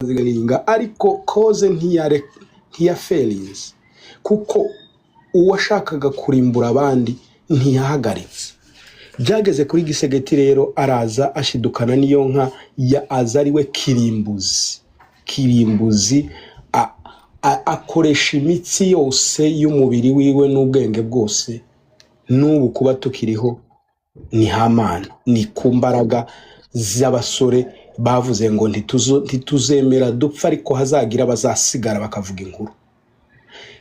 Zigaringa, ariko koze ntiyaferinze, kuko uwashakaga kurimbura abandi ntiyahagaritse. Byageze kuri Gisegeti rero, araza ashidukana n'iyo nka ya aza ari we Kirimbuzi. Kirimbuzi akoresha imitsi yose y'umubiri wiwe n'ubwenge bwose. N'ubu kuba tukiriho ni hamana, ni ku mbaraga z'abasore bavuze ngo ntituzemera dupfa, ariko hazagira abazasigara bakavuga inkuru.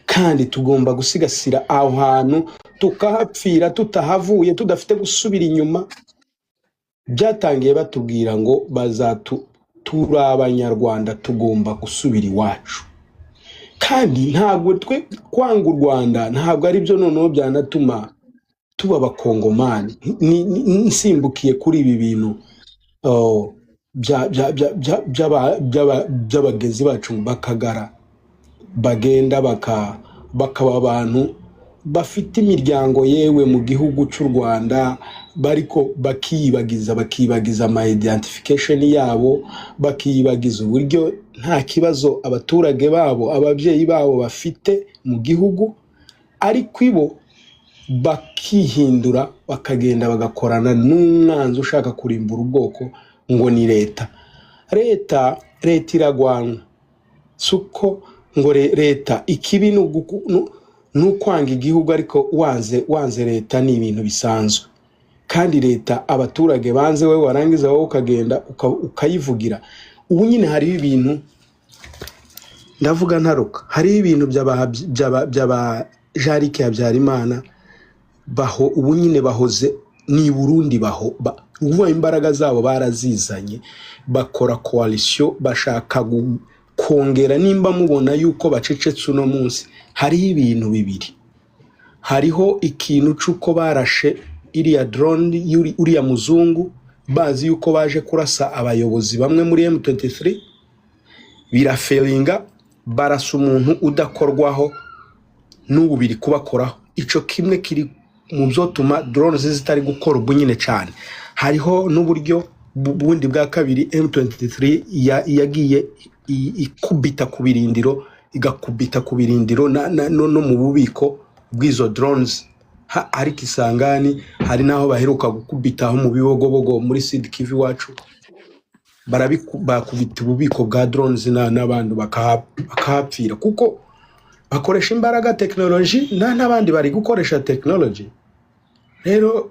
Kandi tugomba gusigasira aho hantu, tukahapfira tutahavuye, tudafite gusubira inyuma. Byatangiye batubwira ngo bazatu, turi Abanyarwanda, tugomba gusubira iwacu. Kandi ntabwo twe kwanga u Rwanda ntabwo ari byo noneho byanatuma tuba Abakongomani. Nsimbukiye kuri ibi bintu, oh, by'abagezi bacu bakagara bagenda bakaba abantu bafite imiryango yewe mu gihugu cy'u Rwanda, bariko bakiyibagiza ama identification yabo, bakiyibagiza uburyo nta kibazo abaturage babo, ababyeyi babo bafite mu gihugu, ariko ibo bakihindura, bakagenda bagakorana n'umwanzi ushaka kurimbura ubwoko ngo ni leta. Leta iragwanwa, si uko ngo leta ikibi ni ukwanga igihugu, ariko wanze leta ni ibintu bisanzwe. Kandi leta abaturage banze, wowe warangiza wowe ukagenda ukayivugira. Ubu nyine hariho ibintu, ndavuga ntaruka, hariho ibintu by'aba Jarike Habyarimana baho. Ubu nyine bahoze ni i Burundi, baho uvuga imbaraga zabo barazizanye, bakora coalition, bashaka kongera. Nimba mubona yuko bacecetse uno munsi, hariho ibintu bibiri. Hariho ikintu c'uko barashe iriya drone uriya muzungu, bazi yuko baje kurasa abayobozi bamwe muri M23, biraferinga, barasa umuntu udakorwaho. N'ubu biri kubakoraho. Ico kimwe kiri mu byotuma drones zitari gukora ubu nyine cyane. Hariho n'uburyo bundi bwa kabiri, M23 yagiye ikubita ku birindiro, igakubita ku birindiro no mu bubiko bw'izo drones. Hari Kisangani, hari n'aho baheruka gukubitaho mu Bibogobogo muri Sud Kivu iwacu, bakubita ububiko bwa drones n'abantu bakahapfira, kuko bakoresha imbaraga, tekinoloji, n'abandi bari gukoresha tekinoloji. Rero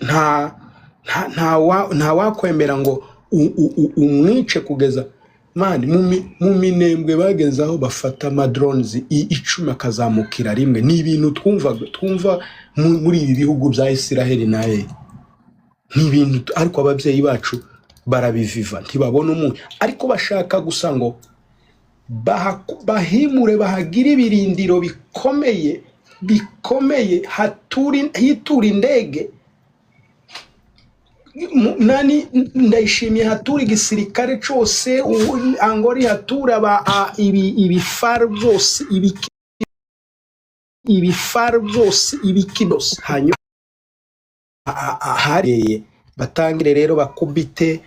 nta wakwemera ngo umwice kugeza mani mu Minembwe bageze aho bafata amadrones 10 akazamukira rimwe. Ni ibintu twumva muri ibi bihugu bya Isiraheli na ni ibintu, ariko ababyeyi bacu barabiviva, ntibabona umuntu, ariko bashaka gusa ngo bahimure, bahagire ibirindiro bikomeye bikomeye, hitura indege. Nani, Ndayishimiye hatura igisirikare cose, Angoli hatura ibifaru byose, ibiki, ibifaru byose, ibiki byose. Hanyuma hareye batangire rero bakubite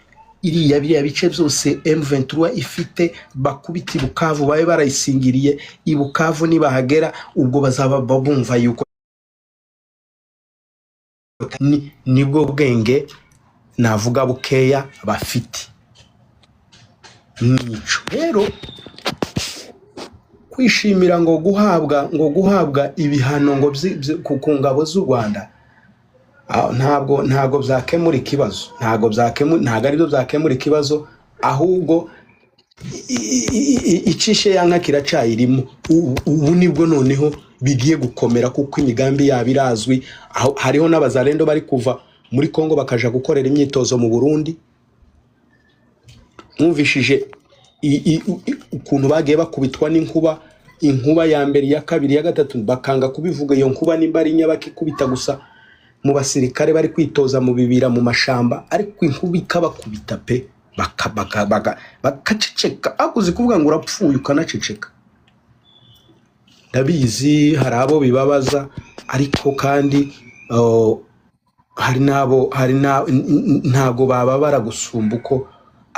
iriya biriya bice byose M23 ifite, bakubite i Bukavu, babe barayisingiriye i Bukavu. Nibahagera ubwo bazaba bumva yuko nibwo bwenge navuga bukeya bafite. Nico rero kwishimira ngo guhabwa ibihano ngo ku ngabo z'u Rwanda, ntabwo byakemura ikibazo, ntabwo aribyo byakemura ikibazo. Ahubwo icishe ya nka kiracayirimo. Ubu nibwo noneho bigiye gukomera, kuko imigambi yabo irazwi. Aho hariho n'abazalendo bari kuva muri Kongo bakaja gukorera imyitozo mu Burundi. Mwumvishije ukuntu bagiye bakubitwa n'inkuba, inkuba ya mbere, iya kabiri, iya gatatu, bakanga kubivuga. Iyo nkuba nimba ari nyabakikubita gusa mu basirikare bari kwitoza mu bibira, mu mashamba, ariko inkuba ikabakubita pe, bakaceceka. Akuzi kuvuga ngo urapfuye ukanaceceka. Ndabizi hari abo bibabaza, ariko kandi hari n'abo hari ntabwo bababara gusumba uko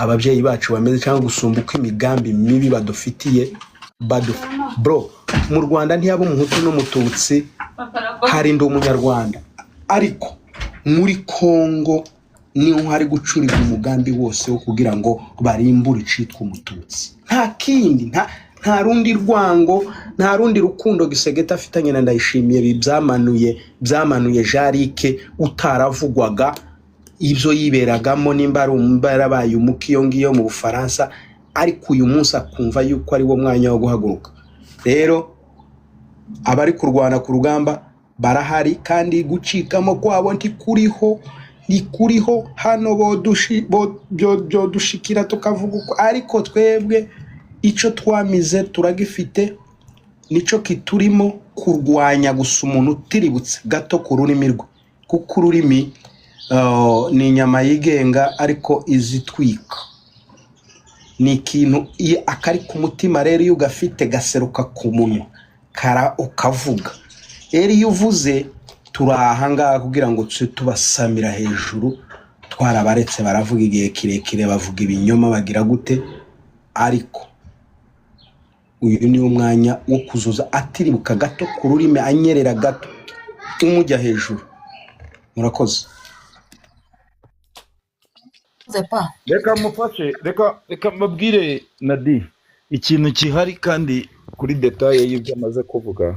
Ababyeyi bacu bameze cyangwa gusumba uko imigambi mibi badufitiye bro, mu Rwanda ntiyaba Umuhutu n'Umututsi, hari Ndi Umunyarwanda, ariko muri Kongo niho hari gucurirwa umugambi wose wo kugira ngo barimbure icitwa Umututsi. Nta kindi, nta rundi rwango, nta rundi rukundo Gisegeta afitanye na Ndayishimiye. Ibi byamanuye Jarike utaravugwaga ibyo yiberagamo, nimba ari yarabaye umuki iyo ngiyo mu Bufaransa, ariko uyu munsi akumva yuko ari wo mwanya wo guhaguruka. Rero abari kurwana ku rugamba barahari, kandi gucikamo kwabo ntikuriho, ntikuriho. Hano bodushikira tukavuga uko, ariko twebwe icyo twamize turagifite, nicyo kiturimo kurwanya gusa umuntu utiributse gato ku rurimi rwe, kuko ururimi ni inyama yigenga ariko izitwika. Ni ikintu iyo akari ku mutima rero, iyo ugafite gaseruka ku munwa kara ukavuga. Rero iyo uvuze, turi aha ngaha kugira ngo tube tubasamira hejuru. Twarabaretse baravuga igihe kirekire, bavuga ibinyoma, bagira gute, ariko uyu ni wo mwanya wo kuzuza atiribuka gato ku rurimi, anyerera gato, umujya hejuru. Murakoze. Pa. Reka mufashe, reka mbabwire Nadi ikintu gihari, kandi kuri détail y'ibyo amaze kuvuga,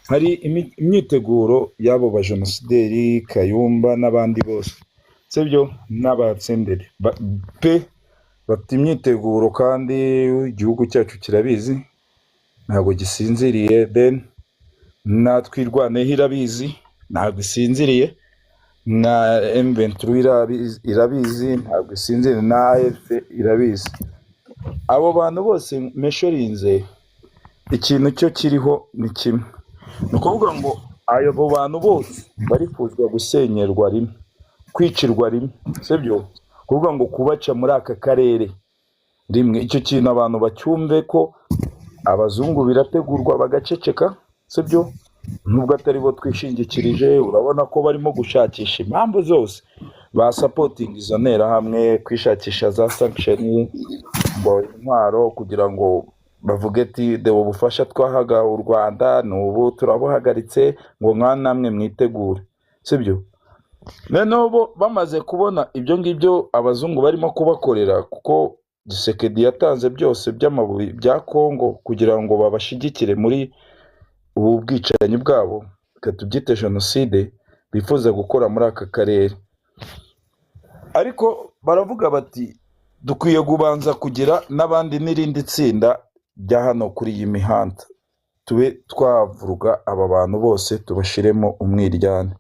hari imyiteguro y'abo bajenosideri Kayumba n'abandi bose, sibyo, n'abatsenderi pe bafite imyiteguro, kandi igihugu cyacu kirabizi, ntabwo gisinziriye. Then natwirwaneho irabizi, ntabwo isinziriye, na M23 irabizi, irabizi, ntabwo isinziriye, na AFC irabizi. Abo bantu bose meshorinze, ikintu cyo kiriho ni kimwe, ni ukuvuga ngo abo bantu bose barifuzwa gusenyerwa rimwe, kwicirwa rimwe, sibyo, kuvuga ngo kubaca muri aka karere rimwe. Icyo kintu abantu bacyumve ko abazungu birategurwa bagaceceka, sibyo, nubwo atari bo twishingikirije. Urabona ko barimo gushakisha impamvu zose basupportinga izo nterahamwe, kwishakisha za sanction, ngo intwaro, kugira ngo bavuge ati dore ubufasha twahaga u Rwanda ni ubu turabuhagaritse, ngo nka namwe mwitegure, sibyo. Noneho bo bamaze kubona ibyo ngibyo abazungu barimo kubakorera, kuko Gisekedi yatanze byose by'amabuye bya Kongo kugira ngo babashyigikire muri ubu bwicanyi bwabo, reka tubyite jenoside bifuza gukora muri aka karere. Ariko baravuga bati dukwiye kubanza kugira n'abandi n'irindi tsinda rya hano kuri iyi mihanda, tube twavuga aba bantu bose tubashiremo umwiryane.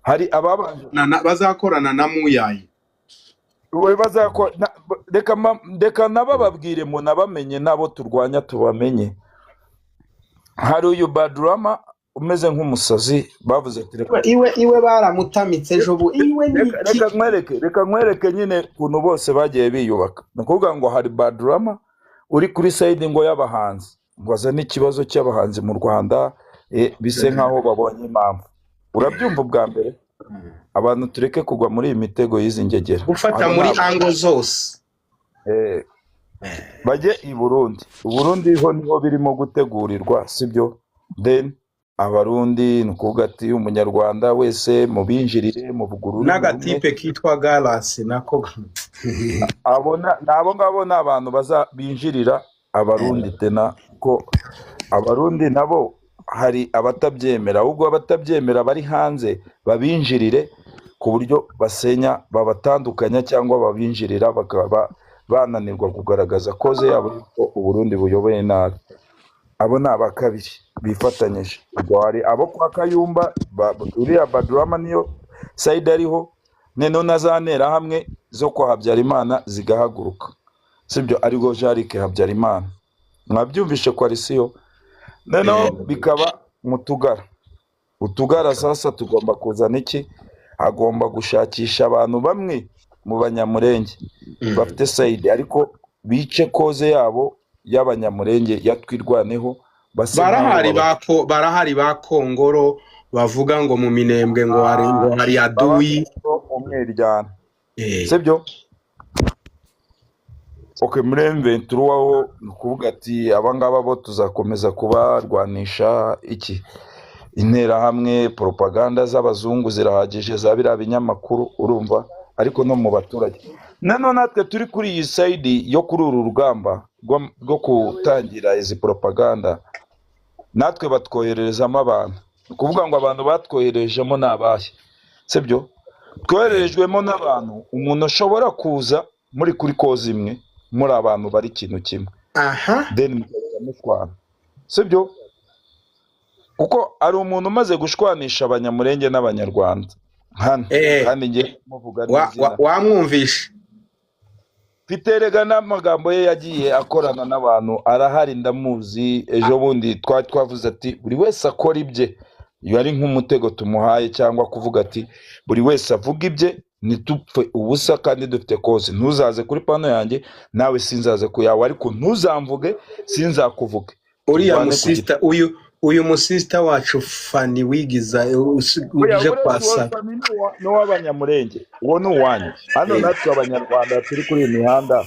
Hari ababanje Bazakorana na Muyayi. We reka nabababwire munabamenye, n'abo turwanya tubamenye. Hari uyu Badurama umeze nk'umusazi, bavuze ati reka Iwe baramutamitse ejo bu iwe ni reka iki? Reka nkwereke nyine ukuntu bose bagiye biyubaka. Ni ukuvuga ngo hari Badurama uri kuri side ngo y'abahanzi, ngo azane ikibazo cy'abahanzi mu Rwanda, bise nk'aho babonye impamvu. Urabyumva, ubwa mbere abantu tureke kugwa muri iyi mitego y'izi ngegera. Gufata Abo ni muri aba angle zose. Bajye i Burundi. I Burundi ho niho birimo gutegurirwa, sibyo. Then Abarundi ni ukuvuga ati Umunyarwanda wese mubinjirire, muvuga ururimi rumwe. N'agatipe kitwa Galasi nako. Abo abo ngabo ni abantu baza binjirira Abarundi tena, ko Abarundi nabo hari abatabyemera, ahubwo abatabyemera bari hanze babinjirire ku buryo basenya, babatandukanya cyangwa babinjirira bakaba bananirwa kugaragaza cause yabo yuko Uburundi buyoboye nabi. Abo ni aba kabiri bifatanyije. Ubwo hari abo kwa Kayumba, uriya Badurama niyo side ariho, noneho na za nterahamwe zo kwa Habyarimana zigahaguruka, sibyo, aribwo Jarike Habyarimana, mwabyumvishe coalition. Noneho bikaba mu tugara utugara. Sasa tugomba kuzana iki? Agomba gushakisha abantu bamwe mu Banyamurenge bafite side, ariko bice cause yabo y'Abanyamurenge yatwirwaneho, base nk'aho Barahari. baba Barahari ba Kongoro bavuga ngo mu Minembwe ngo hari aduyi. Umwiryane. Sibyo. Okay, muri M23 ho ni ukuvuga ati abangaba bo tuzakomeza kubarwanisha iki, interahamwe, propaganda z'abazungu zirahagije za biriya binyamakuru, urumva, ariko no mu baturage. Nanone natwe turi kuri iyi side yo kuri uru rugamba rwo gutangira izi propaganda, natwe batwohererezamo abantu. Ni ukuvuga ngo abantu batwoherejemo ni abahe? Sibyo, twohererejwemo n'abantu, umuntu ashobora kuza muri kuri cause imwe, muri abantu bari ikintu kimwe, then mugahita mushwana, sibyo? Kuko hari umuntu umaze gushwanisha Abanyamurenge n'Abanyarwanda hano, kandi ngiye kumuvuga n'izina. Wamwumvishe. Mfite rega n'amagambo ye yagiye akorana n'abantu, arahari, ndamuzi. Ejo bundi twari twavuze ati buri wese akora ibye, iyo ari nk'umutego tumuhaye, cyangwa kuvuga ati buri wese avuga ibye, ntitupfe ubusa kandi dufite cause. Ntuzaze kuri pano yanjye, nawe sinzaze ku yawe, ariko ntuzamvuge, sinzakuvuge, Uriya turwane ku giti. Musista, uyu musista wacu Fani wigiza Oya, uje uretse uwo kwasa. Fani ni uw'Abanyamurenge, uwo ni uwanyu. Hano natwe Abanyarwanda turi kuri iyi mihanda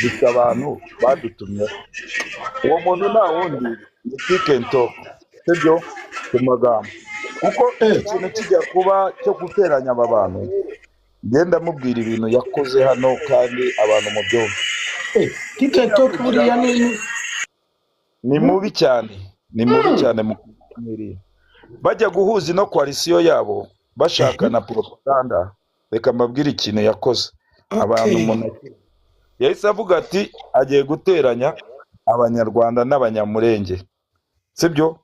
dufite abantu badutumye. Uwo muntu nta wundi ni Tikento, sibyo, ku magambo, kuko ikintu kijya kuba cyo guteranya aba bantu, ngenda mubwira ibintu yakoze hano kandi abantu mu byumva. TikTok buriya ni Ni mubi cyane, ni mubi cyane mu kuganira. Bajya guhuza ino coalition yabo bashaka na propaganda, reka mbabwire ikintu yakoze abantu. Umuntu yahise avuga ati agiye guteranya Abanyarwanda n'Abanyamurenge, sibyo?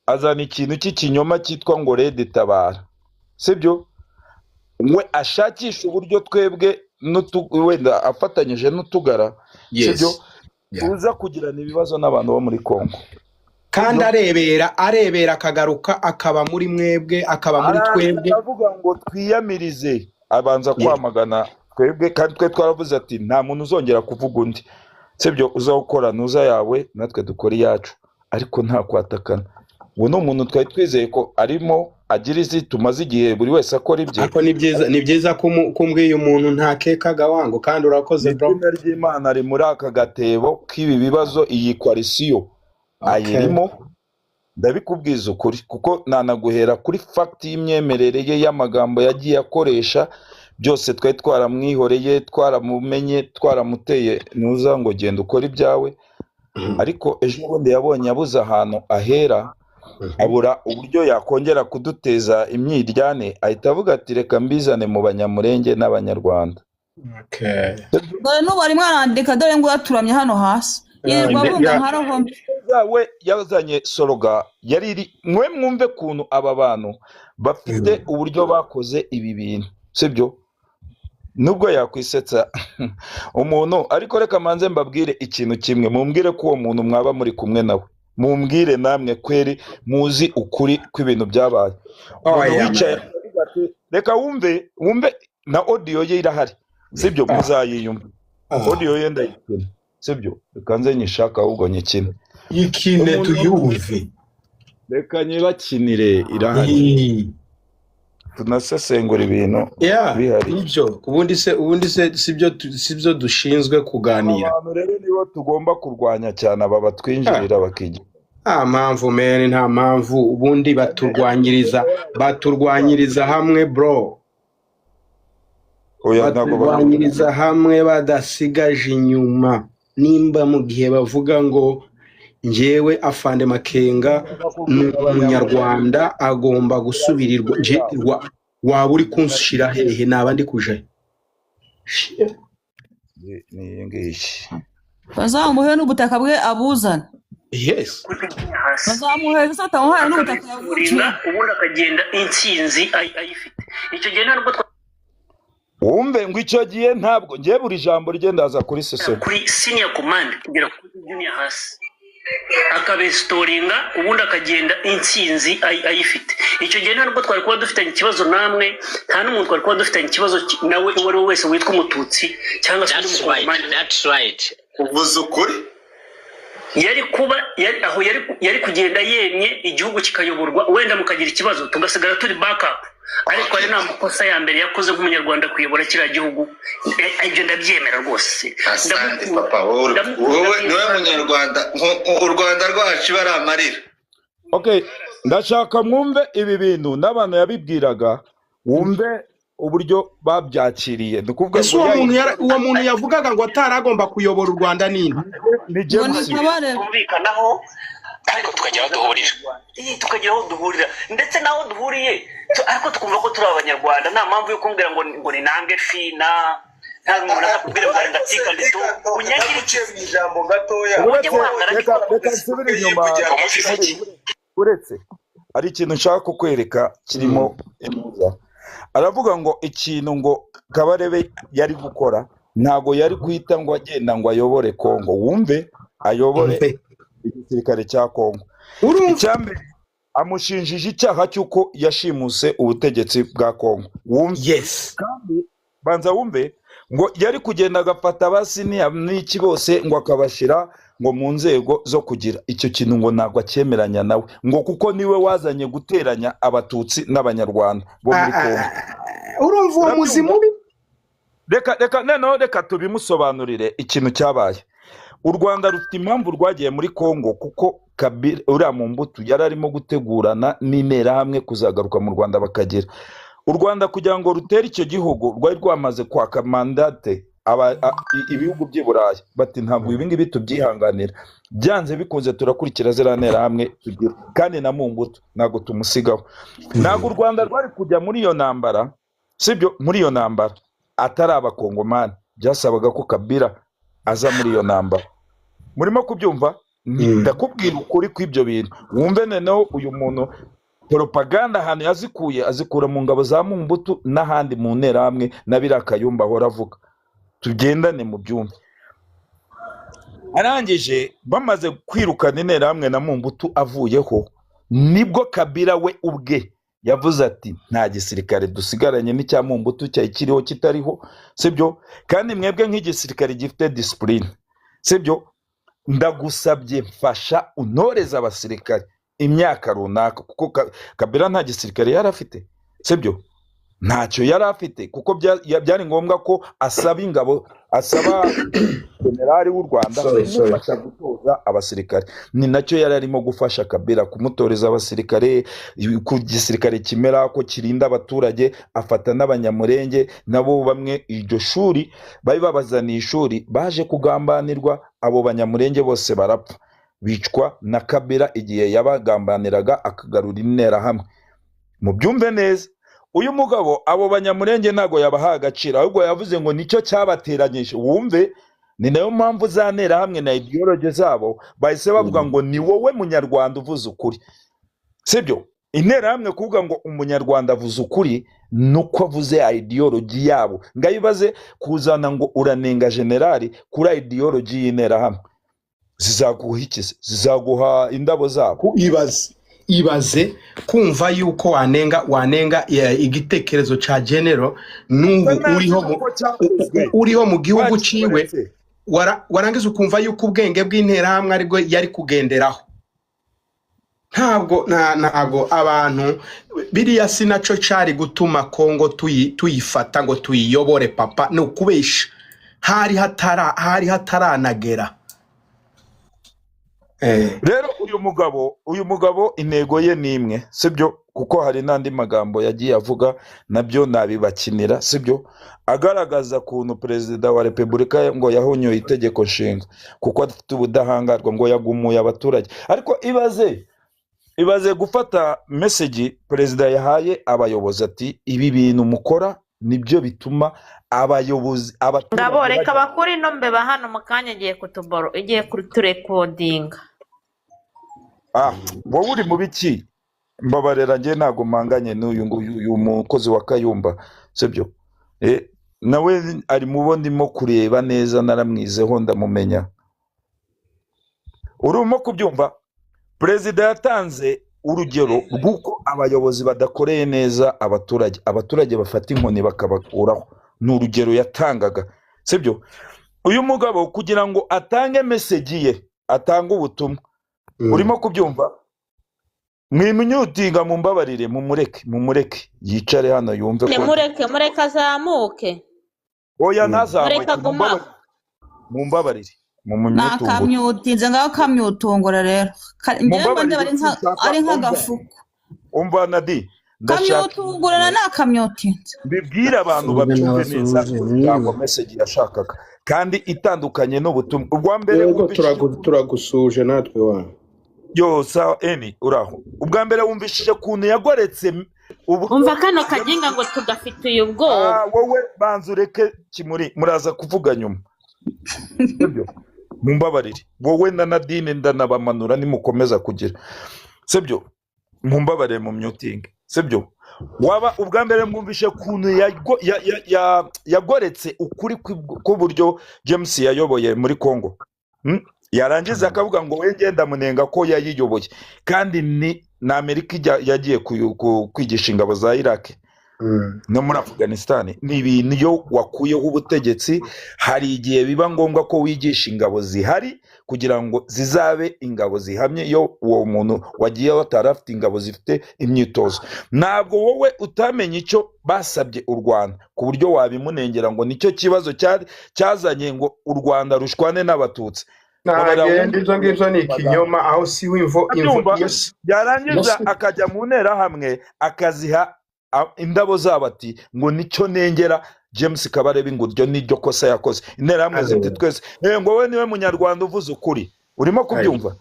Azana ikintu cy'ikinyoma cyitwa ngo RED Tabara, sibyo? We ashakisha uburyo twebwe wenda afatanyije n'utugara, sibyo, tuza kugirana ibibazo n'abantu bo muri Congo. Kandi arebera akagaruka akaba muri mwebwe, akaba muri Araza twebwe. Akavuga ngo twiyamirize, abanza kwamagana twebwe, kandi twe twaravuze ati nta muntu uzongera kuvuga undi, sibyo? Uzawukora ntuza yawe, natwe dukora iyacu, ariko nta kwatakana. Uwo ni umuntu twari twizeye ko arimo agira izi tumaze igihe buri wese akora ibye. Ariko ni byiza ko umbwiye umuntu ntakekaga wangu, kandi urakoze, bro. Izina ry'Imana ari muri aka gatebo k'ibi bibazo, iyi coalition ayirimo, ndabikubwiza ukuri, kuko nanaguhera kuri fact y'imyemerere ye, y'amagambo yagiye akoresha byose. Twari twaramwihoreye, twaramumenye, twaramuteye ntuza ngo genda ukore ibyawe, ariko ejo bundi yabonye abuze ahantu ahera, abura uburyo yakongera kuduteza imyiryane, ahita avuga ati reka mbizane mu Banyamurenge n'Abanyarwanda. Dore n'ubu arimo arandika, dore ngo yaturamye hano hasi, yirirwa abunga nka roho mbi. We yazanye slogan yari iri, mwe mwumve ukuntu aba bantu bafite uburyo bakoze ibi bintu, sibyo? Nubwo yakwisetsa umuntu, ariko reka manze mbabwire ikintu kimwe, mumbwire ko uwo muntu mwaba muri kumwe nawe, mumbwire namwe kweri muzi ukuri kw'ibintu byabaye. Umuntu Oya, wicaye man. aravuga ati, reka wumve na audio ye irahari, sibyo? Muzayiyumva. Audio ye ndayikina, sibyo? Reka nze nyishaka, ahubwo nyikine. Ikine. Umuntu Tuyumve. Reka nyibakinire, irahari, tunasesengura ibintu bihari. Nibyo, ubundi se sibyo dushinzwe kuganira? Abantu rero nibo tugomba kurwanya cyane, aba batwinjirira bakigira. Nta mpamvu, man, nta mpamvu. Ubundi baturwanyiriza hamwe, bro. Oya, ntabwo Baturwanyiriza hamwe badasigaje inyuma. Nimba mu gihe bavuga ngo njyewe Afande Makenga ni Umunyarwanda agomba gusubirirwa, nje waba uri kunshira hehe? Naba ndi kuja he? Ni iyi ngiyi. Bazamuhe n'ubutaka bwe abuzane. Yes. Bazamuhe batamuhaye n'ubutaka yavukiye. Ubundi akagenda intsinzi ayifite. Icyo gihe ntabwo Wumve ngo icyo gihe ntabwo ngiye buri jambo rye ndaza kuri seseme. Kuri senior command kugera kuri junior hasi, akabesitoringa, ubundi akagenda intsinzi ayifite. Icyo gihe ntabwo twari kuba dufitanye ikibazo namwe, nta n'umuntu twari kuba dufitanye ikibazo nawe uwo ari we wese witwa Umututsi cyangwa se undi That's right. Mukongomani. That's right. Uvuze ukuri. Yari kuba yari aho yari kugenda yemye, igihugu kikayoborwa, wenda mukagira ikibazo tugasigara turi backup. Ariko ayo ni amakosa ya mbere yakoze nk'Umunyarwanda kuyobora kiriya gihugu. Ibyo ndabyemera rwose. Asante. Ndamukunda. Papa, wowe Ndamukunda. wowe niwe Munyarwanda, u Rwanda rwacu bari amarira. Okay, ndashaka mwumve ibi bintu n'abantu yabibwiraga, wumve uburyo babyakiriye. Ni ukuvuga Ese ngo uwo ya muntu uwo muntu yavugaga ngo ataragomba kuyobora u Rwanda ninde? Ni Ngo ni James. Kabarebe. Tumvikanaho. Ariko tukagira aho duhurira. Iyi, tukagira aho duhurira, ndetse n'aho duhuriye ariko tukumva ko turi Abanyarwanda. Nta mpamvu yo kumbwira ngo ni nange fina, nta muntu azakubwira ngo ndatsika ndetse unyangire. Uciye mu ijambo gatoya. Uretse Ujye reka reka nsubire inyuma. Umusize iki? Uretse hari ikintu nshaka kukwereka kirimo impuza. Aravuga ngo ikintu ngo Kabarebe yari gukora, ntago yari guhita ngo agenda ngo ayobore Kongo, wumve, ayobore Mve. igisirikare cya Kongo. Urumva. Icyambere, amushinjije icyaha cy'uko yashimuse ubutegetsi bwa Kongo, wumve. Kandi banza wumve ngo yari kugenda agafata abasiniya n'iki bose, ngo akabashyira ngo mu nzego zo kugira icyo kintu, ngo ntabwo acyemeranya nawe, ngo kuko niwe wazanye guteranya Abatutsi n'Abanyarwanda bo muri Kongo. Urumva uwo muzimu Urabyumva? Mubi. Reka reka noneho reka tubimusobanurire ikintu cyabaye. U Rwanda rufite impamvu rwagiye muri Kongo, kuko Kabila, uriya Mumbutu, yari arimo gutegurana n'Interahamwe kuzagaruka mu Rwanda, bakagira u Rwanda kugira ngo rutere icyo gihugu. Rwari rwamaze kwaka mandate ibihugu by'i Burayi, bati: "Ntabwo ibi ngibi tubyihanganira, byanze bikunze turakurikira ziriya nterahamwe tugira, kandi na Mumbutu ntabwo tumusigaho." Ntabwo u Rwanda rwari kujya muri iyo ntambara, sibyo, muri iyo ntambara atari Abakongomani. Byasabaga ko Kabila aza muri iyo ntambara. Murimo kubyumva? Ndakubwira ukuri kw'ibyo bintu, wumve noneho uyu muntu propaganda ahantu yazikuye, azikura mu ngabo za Mumbutu n'ahandi mu nterahamwe na biriya Kayumba ahora avuga. Tugendane mu byumve. Arangije, bamaze kwirukana Interahamwe na Mumbutu avuyeho, nibwo Kabila we ubwe yavuze ati: "Nta gisirikare dusigaranye, n'icya Mumbutu cyari kiriho kitariho, sibyo? Kandi mwebwe nk'igisirikare gifite discipline, sibyo, ndagusabye mfasha untoreze abasirikare imyaka runaka." Kuko Kabila nta gisirikare yari afite, sibyo? Ntacyo yari afite, kuko byari ngombwa ko asaba ingabo, asaba generali w'u Rwanda Sorry, sorry. kumufasha gutoza abasirikare. Ni nacyo yari arimo gufasha Kabila, kumutoreza abasirikare, ku gisirikare kimera ko kirinda abaturage. Afata n'Abanyamurenge nabo bamwe, iryo shuri bari babazaniye, ishuri baje kugambanirwa, abo Banyamurenge bose barapfa, bicwa na Kabila igihe yabagambaniraga akagarura Interahamwe. Mubyumve neza, uyu mugabo abo Banyamurenge ntabwo yabahaye agaciro, ahubwo yavuze ngo nicyo cyabateranyije. Wumve, ni nayo mpamvu za nterahamwe na ideology zabo bahise bavuga ngo ni wowe Munyarwanda uvuze ukuri, sibyo? Interahamwe kuvuga ngo Umunyarwanda avuze ukuri nuko avuze ideology yabo. Ngayibaze kuzana ngo uranenga generali kuri ideology y'Interahamwe, zizaguha iki se? Zizaguha indabo zabo? Ibaze, ibaze kumva yuko wanenga igitekerezo ca general n'ubu uriho mu Ko cyavuzwe. uriho mu gihugu ciwe. Bakikoretse. Warangiza ukumva yuko ubwenge bw'Interahamwe aribwo yari kugenderaho. Ntabwo abantu biriya si naco cari gutuma Kongo tuyifata ngo tuyiyobore. Papa, ni ukubesha, hari hataranagera. Rero uyu mugabo intego ye ni imwe, sibyo? Kuko hari n'andi magambo yagiye avuga, nabyo nabibakinira, sibyo? Agaragaza ukuntu Perezida wa Repubulika ngo yahonyoye Itegeko Nshinga kuko afite ubudahangarwa, ngo yagumuye abaturage. Ariko ibaze, ibaze gufata message perezida yahaye abayobozi, ati: "Ibi bintu mukora nibyo bituma abayobozi, abaturage Ngabo, reka bajya." bakure ino mbeba hano mu kanya, igiye kutuboro, igiye kuturekodinga. Ah, wowe uri mu biki? Mbabarira, njye ntabwo mpanganye n'uyu nguyu, uyu mukozi wa Kayumba, sibyo? Nawe ari mu bo ndimo kureba neza, naramwizeho, ndamumenya. Urimo kubyumva? Perezida yatanze urugero rw'uko abayobozi badakoreye neza abaturage, abaturage bafata inkoni bakabakuraho. Ni urugero yatangaga, sibyo? Uyu mugabo kugira ngo atange message ye, atange ubutumwa, urimo kubyumva? Mwimyutinga, mumbabarire, mumureke, mumureke yicare hano yumve ko Mureke, mureke azamuke. Oya, ntazamuke. Mureke aguma. Mumbabarire, mumunyutungure. Nakamyutinze ngaho, kamyutungura rero. Njyewe mba ndeba Mumbabarire, ari nka sinshaka ari umva. nk'agafuku. Umva Nadi, ndashaka Kamyutungurana nakamyutinze. Mbibwire abantu Suhuza babyumve neza. n'abasuhuje. Ntabwo Mwiriwe. message yashakaga kandi itandukanye n'ubutumwa ubwa mbere Yego. wumvishije. Turagusuje natwe wa. Yo, sawa eni, uraho. Ubwa mbere wumvishije ukuntu yagoretse ubu Umva kano kaginga ngo tugafitiye ubwoba. Ah, wowe banza ureke kimuri, muraza kuvuga nyuma, sibyo? Mumbabarire, wowe na Nadine ndanabamanura nimukomeza kugira, sibyo? Mumbabarire mu myutingi, sibyo? Waba ubwa mbere mwumvishe ukuntu yagoretse ukuri k'uburyo James yayoboye muri Congo. Yarangiza akavuga ngo we ngenda munenga ko yayiyoboye, kandi ni na Amerika yagiye kwigisha ingabo za Iraq no muri Afghanistan. Ni ibintu iyo wakuyeho ubutegetsi, hari igihe biba ngombwa ko wigisha ingabo zihari kugira ngo zizabe ingabo zihamye. Iyo uwo muntu wagiye atari afite ingabo zifite imyitozo, ntabwo wowe utamenya icyo basabye u Rwanda ku buryo wabimunengera ngo nicyo kibazo cyazanye ngo u Rwanda rushwane n'Abatutsi. Babarira Nagenda. wumve Ibyo ngibyo ni ikinyoma, aho si we imvo imvo abyumva. iyo si iyo Yarangiza si akajya mu nterahamwe akaziha indabo zabo, ati ngo nicyo nengera James Kabarebe, ngo iryo niryo kosa yakoze. Interahamwe ziti twese ngo wowe niwe munyarwanda uvuze ukuri. Urimo kubyumva?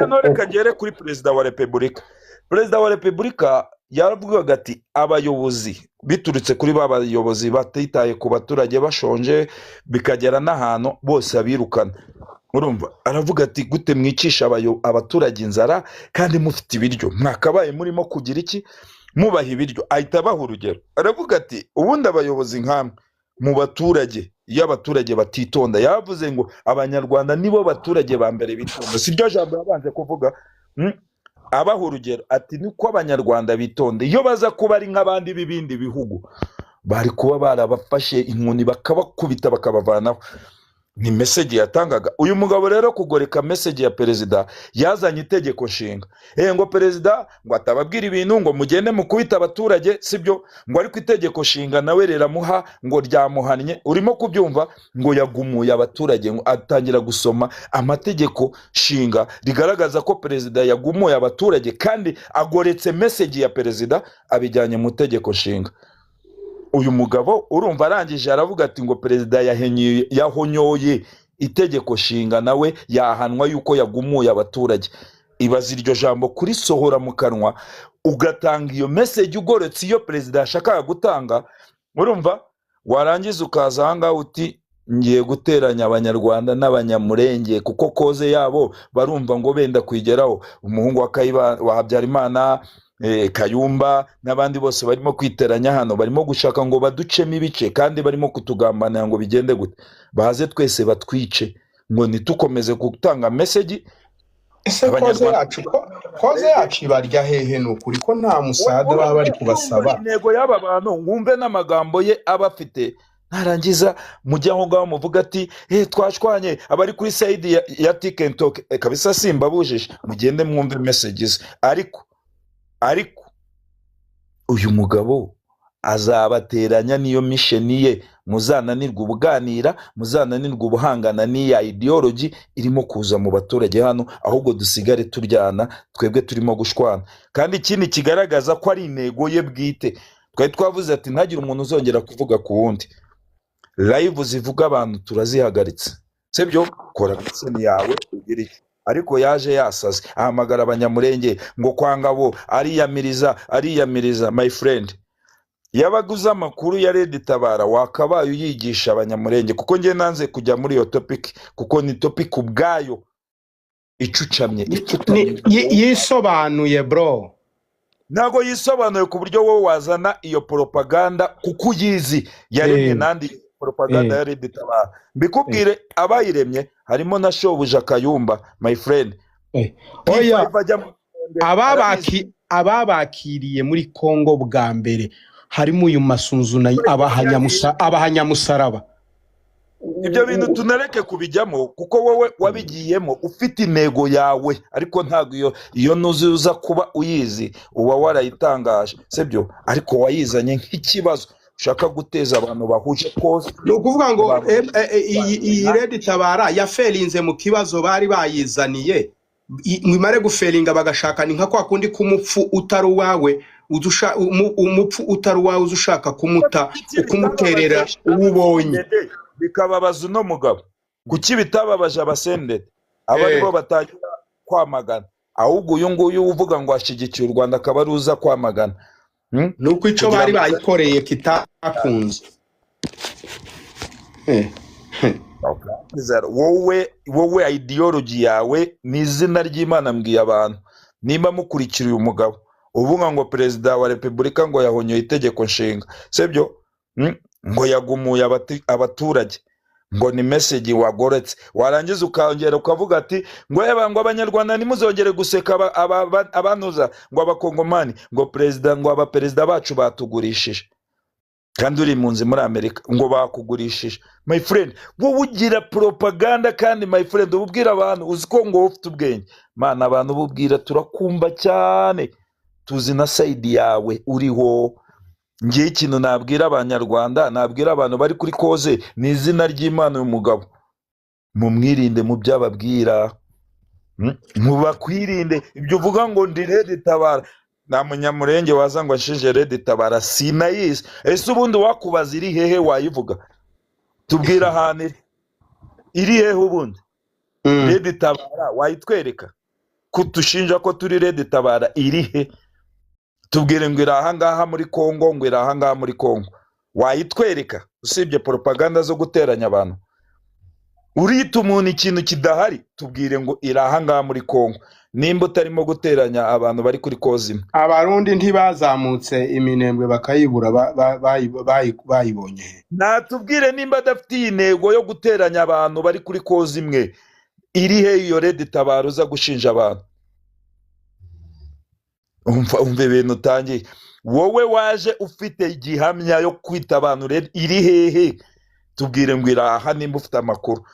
Noneho reka ngere kuri perezida wa repubulika. Perezida wa repubulika yaravugaga ati abayobozi biturutse kuri ba bayobozi batitaye ku baturage bashonje, bikagera n'ahantu bose abirukana. Urumva, aravuga ati gute mwicisha abaturage inzara kandi mufite ibiryo? Mwakabaye murimo kugira iki? Mubaha ibiryo. Ahita abaha urugero, aravuga ati ubundi abayobozi nkamwe mu baturage, iyo abaturage batitonda, yavuze ngo Abanyarwanda nibo baturage ba mbere bitonda, si ryo jambo yabanje kuvuga? Abaha urugero ati niko Abanyarwanda bitonda, iyo baza kuba ari nk'abandi b'ibindi bihugu bari kuba barabafashe inkoni bakabakubita bakabavanaho. Ni message yatangaga uyu mugabo rero. Kugoreka message ya perezida, yazanye itegeko nshinga, ngo perezida ngo atababwira ibintu ngo mugende mukubita abaturage, sibyo? Ngo ariko itegeko nshinga nawe riramuha ngo ryamuhannye. Urimo kubyumva? Ngo yagumuye abaturage, ngo atangira gusoma amategeko nshinga rigaragaza ko perezida yagumuye abaturage, kandi agoretse message ya perezida abijyanye mu itegeko nshinga. Uyu mugabo, urumva, arangije aravuga ati ngo perezida yahonyoye itegeko nshinga, nawe yahanwa yuko yagumuye abaturage. Ibaza iryo jambo kurisohora mu kanwa, ugatanga iyo message ugoretse iyo perezida yashakaga gutanga. Urumva, warangiza ukaza ahangaha uti ngiye guteranya Abanyarwanda n'Abanyamurenge, kuko cause yabo barumva ngo benda kuyigeraho. Umuhungu wa Kayiba, wa Habyarimana, Kayumba n'abandi bose barimo kwiteranya hano, barimo gushaka ngo baducemo ibice, kandi barimo kutugambanira ngo bigende gute? Baze twese batwice, ngo ntitukomeze gutanga message. Ese cause Abanyarwanda yacu cause yacu ibarya hehe? Ni ukuri ko nta musada baba bari kubasaba. Intego y'aba bantu, wumve n'amagambo ye aba afite, narangiza mujye aho ngaho muvuga ati twashwanye, abari kuri side ya TikTok kabisa simbabujije, mugende mwumve messages. Ariko uyu mugabo azabateranya, niyo mission ye. Muzananirwa ubuganira, muzananirwa ubuhangana n'iya ideology irimo kuza mu baturage hano, ahubwo dusigare turyana twebwe turimo gushwana. Kandi ikindi kigaragaza ko ari intego ye bwite, twari twavuze ati ntagire umuntu uzongera kuvuga ku wundi. Live zivuga abantu turazihagaritse, sibyo? Kora mission yawe ugire icyo. Ariko yaje yasaze, ahamagara Abanyamurenge ngo kwa Ngabo, ariyamiriza, ariyamiriza. My friend, yabaga uzi amakuru ya Red Tabara, wakabaye uyigisha Abanyamurenge, kuko njye nanze kujya muri iyo topic, kuko ni topic ubwayo icucamye, icutamye. Yisobanuye bro. Ntabwo yisobanuye ku buryo wowe wazana iyo propaganda, kuko uyizi yaremye nandi propaganda ya Red Tabara. Mbikubwire, abayiremye harimo na shobuja Kayumba, my friend. Oya. P5 ajya mu Ababaki ababakiriye muri Kongo bwa mbere harimo uyu Masunzu na abahanyamusaraba. Ibyo bintu tunareke kubijyamo, kuko wowe wabigiyemo ufite intego yawe, ariko ntabwo iyo ntuzi uza kuba uyizi uba warayitangaje, sibyo? Ariko wayizanye nk'ikibazo ushaka guteza abantu bahuje kose. Ni ukuvuga ngo iyi Red Tabara yaferinze mu kibazo bari bayizaniye. Mwimare guferinga bagashaka, ni nka kwa kundi k'umupfu utari uwawe, umupfu utari uwawe uza ushaka kumuta, ukumuterera uwo ubonye. Bikababaza uno mugabo. Kuki bitababaje abasenderi aba aribo batangira kwamagana, ahubwo uyu nguyu uvuga ngo ashyigikiye u Rwanda akaba ari uza kwamagana? Ni uko icyo bari bayikoreye kitakunze. Wowe ideology yawe ni izina ry'Imana. Mbwiye abantu, nimba mukurikira uyu mugabo uvuga ngo perezida wa repubulika ngo yahonyoye itegeko nshinga, sibyo? Ngo yagumuye abaturage, ngo ni message wagoretse, warangiza ukongera ukavuga ati ngo eba ngo abanyarwanda ntimuzongere guseka abanuza ngo abakongomani, ngo perezida, ngo abaperezida bacu batugurishije, kandi uri impunzi muri Amerika ngo bakugurishije. My friend, wowe ugira propaganda, kandi my friend uba ubwira abantu, uzi ko ngo wowe ufite ubwenge. Mana, abantu ububwira turakumva cyane, tuzi na side yawe uriho. Ngiye ikintu nabwira abanyarwanda, nabwira abantu bari kuri cause, ni izina ry'Imana, uyu mugabo mumwirinde mu byo ababwira. Mubakwirinde ibyo uvuga ngo ndi Red Tabara. Nta munyamurenge waza ngo anshinje Red Tabara, sinayizi. Ese ubundi wakubaza iri hehe wayivuga? Tubwira ahantu iri. Iri hehe ubundi? Red Tabara wayitwereka? Kutushinja ko turi Red Tabara, iri he? Tubwire ngo iri ahangaha muri Kongo, ngo iri ahangaha muri Kongo, wayitwereka? Usibye propaganda zo guteranya abantu, urita umuntu ikintu kidahari. Tubwire ngo iri ahangaha muri Kongo, nimba utarimo guteranya abantu bari kuri cause imwe. Abarundi ntibazamutse iminembwe bakayibura, bayibonye he? Natubwire nimba adafite iyi ntego yo guteranya abantu bari kuri cause imwe, iri he iyo Red Tabara uza gushinja abantu? Umva ibintu utangiye. Wowe waje ufite igihamya yo kwita abantu Red, iri hehe? Tubwire ngo iri aha nimba ufite amakuru,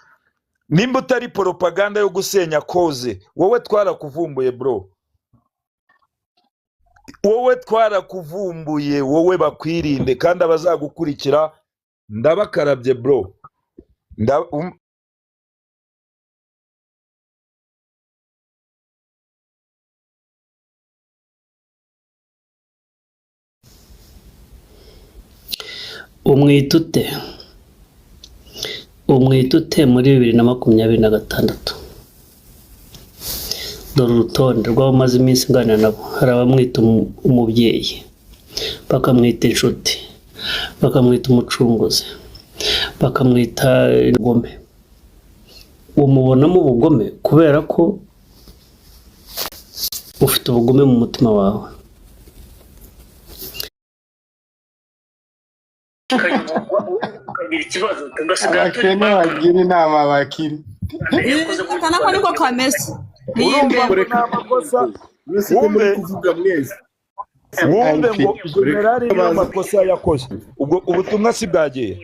nimba utari propaganda yo gusenya cause. Wowe twarakuvumbuye bro, wowe twarakuvumbuye, wowe bakwirinde, kandi abazagukurikira ndabakarabye bro. Umwita ute? Umwita ute muri 2026? Dore urutonde rw'abamaze iminsi nganira nabo. Hari abamwita umubyeyi, bakamwita inshuti, bakamwita umucunguzi, bakamwita ingome. Umubonamo ubugome kubera ko ufite ubugome mu mutima wawe. Ukagira ikibazo tugasigara turi Abakene bagira inama abakire. Aka nako niko kameze. Urumva ngo ni amakosa. Mwese ko muri kuvuga mwese. Wumve ngo generali niyo makosa yakoze. Ubwo ubutumwa si bwagiye,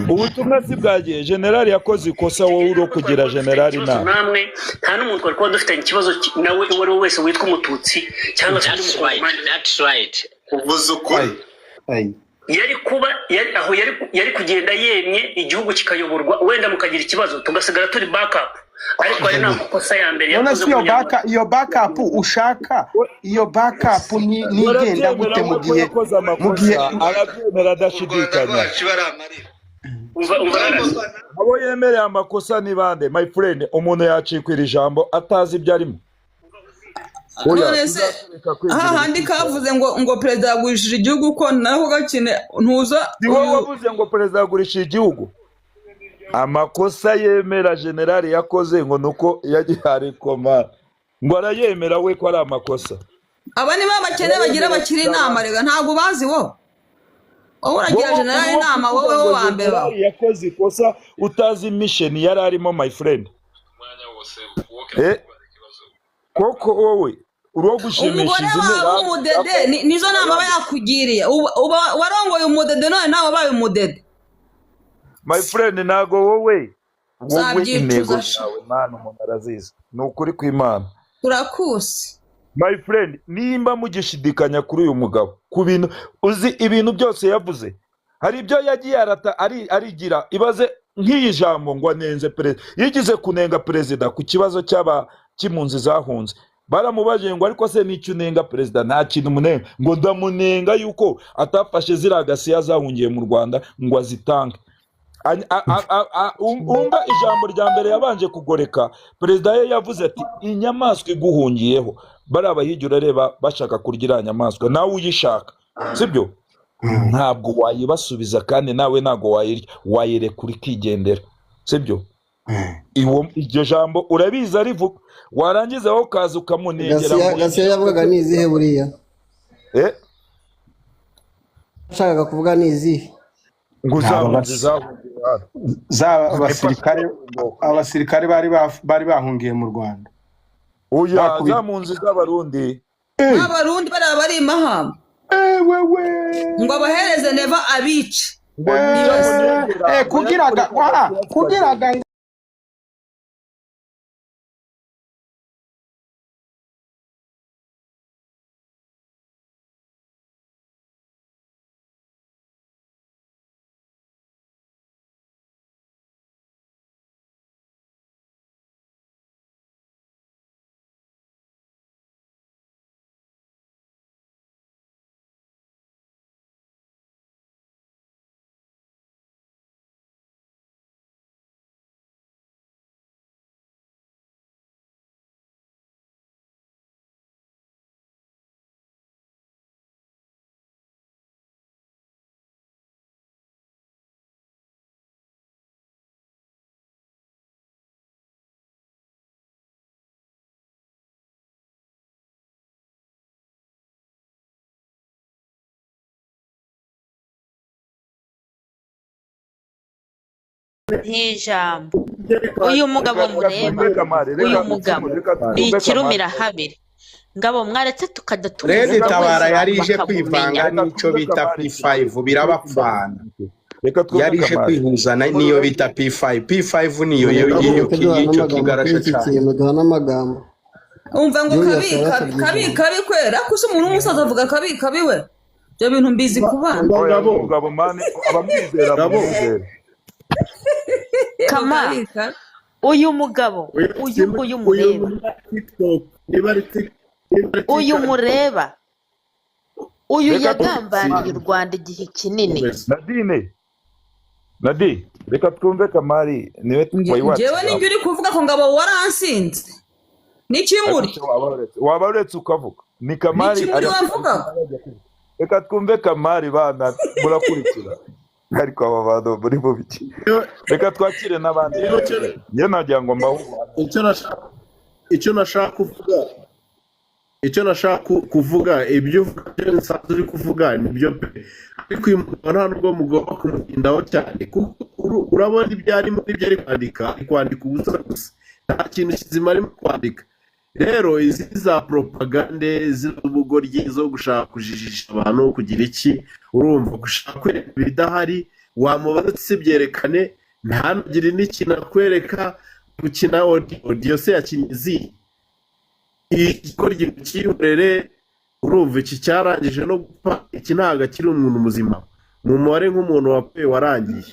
ubutumwa si bwagiye. Generali yakoze ikosa, wowe uri kugira generali inama. Namwe nta n'umuntu twari kuba dufitanye ikibazo nawe uwo ari we wese witwa umututsi cyangwa se undi mukongomani. That's right. Uvuze ukuri. Yari kuba yari aho yari kugenda yemye, igihugu kikayoborwa, wenda mukagira ikibazo tugasigara turi backup, ariko ayo ni amakosa ya mbere None yakoze se iyo ku Munyarwanda. iyo backup ushaka, iyo backup ni nigenda gute mu gihe mu gihe Arabyemera adashidikanya. Abo yemereye amakosa ni bande, my friend? Umuntu yacikwira ijambo atazi ibyo arimo. Oya, None se tuzareka kwigira hahandi ibiti. kavuze ngo perezida yagurishije igihugu, ko nako gakine ntuza. Si wowe wavuze ngo perezida yagurishije igihugu? Amakosa yemera generali yakoze ngo nuko yagiye arikoma, ngo arayemera we ko ari amakosa. Aba ni ba bakene bagira bakiri inama, rega ntabwo bazi wowe. Wowe uragira Wowe generali urimo inama, kuvuga wowe ngo wo wa mbere wawe. generali yakoze ikosa utazi mission yari arimo, my friend. Koko wowe uri gushimisha Umugore izi wawe nterahamwe. w'umudede nizo nama aba yakugiriye. Uba warongoye umudede, none nawe wabaye umudede. My friend, ntago wowe intego Uzabyicuza sha. zawe mana umuntu arazizi, ni ukuri kw'Imana. Turakuse. My friend, nimba mugishidikanya kuri uyu mugabo ku bintu uzi, ibintu byose yavuze, hari ibyo yagiye arata arigira. Ibaze nk'iyi jambo ngo anenze perezida, yigize kunenga perezida ku kibazo cy'aba cy'impunzi zahunze. Baramubajije ngo ariko se n'icyo unenga perezida? Nta kintu umunenga, ngo ndamunenga yuko atafashe ziriya gasiya zahungiye mu Rwanda ngo azitange. Umva ijambo rya mbere yabanje kugoreka perezida, ye yavuze ati inyamaswa iguhungiyeho, bariya bahigi urareba bashaka kurya iriya nyamaswa, nawe uyishaka, sibyo? Ntabwo wayibasubiza kandi nawe ntabwo wayirya, wayirekura ikigendera, sibyo? Iryo jambo urabizi arivuga, warangiza wowe ukaza ukamunengera Gasiya ngo Gasiya yavugaga ni izihe buriya? Yashakaga kuvuga ni izihe? Ngo Ntabwo zahunze zahungiye hano. Zaba abasirikare, abasirikare bari bahungiye mu Rwanda. Oya, Bakubita. za mpunzi z'Abarundi. N'Abarundi bariya bari i Mahama. Wewe. Ngo abahereze Neva abice. Ngo niyo munengera, ngo Kugiraga yakureka wala Gasiya kugiraga tukagenda. Nk'ijambo uyu mugabo Reka mureba, twumve Kamari, uyu reka mugabo reka ni twumve Kamari. ikirumira habiri. Ngabo mwaretse tukajya Redi tumuvuga Tabara wese abantu yari ije bakamumenya. kwivanga Reka n'icyo twumve bita Kamari. P5 birabapfana. Reka twumve Yari ije Kamari. kwihuza n'iyo bita P5. P5 niyo Mureke y'icyo duhana amagambo kuri kigarasha iki cyane. kintu, duhana amagambo. Umva ngo Julius kabi yarasabye kabi kabi ijambo. kabi kwera ko se umuntu w'umusaza avuga kabi kabi we. Ibyo bintu mbizi ku bana. Oya, Ngabo, umugabo mani abamwizera Ngabo, mumwizere. Ngo Kama kabi kabi. uyu mugabo uyu uyu simba nguyu uyu mureba, niba ari TikTok, niba ari niba ari uyu TikTok, mureba, uyu Reka yagambaniye u Rwanda igihe kinini. Nadine, Nadi, reka twumve Kamari niwe wari Njyewe ninjye uri kuvuga ko ngabo waransinze. N'ikimuri. Ariko se waba uretse ukavuga ni Kamari N'ikimuri ari wavugaga. Reka twumve Kamari bana murakurikira, ariko aba bantu muri mu biki? Reka twakire n'abandi. Njye nagira ngo mbahe icyo nashaka icyo nashaka kuvuga icyo nashaka kuvuga, ibyo uvuga byo nsanzwe uri kuvuga nibyo pe, ariko uyu mugabo nta nubwo mugomba kumutindaho cyane, kuko urabona ibyo arimo n'ibyo ari kwandika, ari kwandika ubusa gusa, nta kintu kizima arimo kwandika. Rero izi za propagande z'ubugoryi zo gushaka kujijisha abantu, kugira iki, urumva, gushaka kwereka ibidahari, wamubaza uti se byerekane, ntanagire n'ikintu akwereka. Gukina audio, audio se yakinnye izihe? Ikigoryi cyihorere, urumva iki cyarangije no gupfa, iki ntabwo akiri umuntu muzima mu mubare nk'umuntu wapfuye warangiye.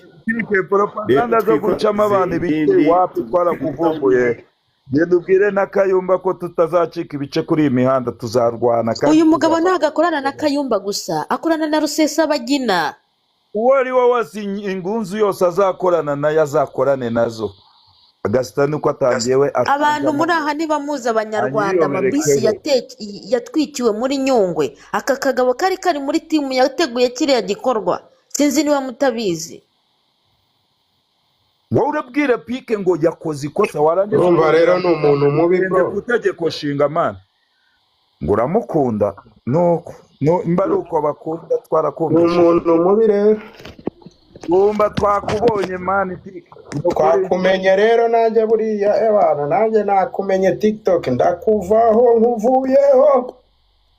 Propaganda zo gucamo abantu ibice, wapi, twarakuvumbuye. Genda ubwire na Kayumba ko tutazacika ibice kuri iyi mihanda, tuzarwana kandi Uyu mugabo ntabwo akorana na Kayumba gusa, akorana na Rusesabagina. Uwo ari we wese, ingunzu yose azakorana nayo azakorane nazo. Agasita nuko atangiye we Abantu muri aha ntibamuzi, Abanyarwanda, amabisi yatwikiwe muri Nyungwe, aka kagabo kari kari muri timu yateguye kiriya gikorwa, sinzi niba mutabizi. Wowe urabwira Pike ngo yakoze ikosa, warangiza Urumva rero ni umuntu mubi bro. ku itegeko nshinga man, ngo uramukunda nuko mba ari uko bakunda Ni twarakumvise. umuntu mubi rero. Wumva twakubonye man Pike. Twakumenye rero nanjye buriya ebana nanjye nakumenye TikTok ndakuvaho nkuvuyeho.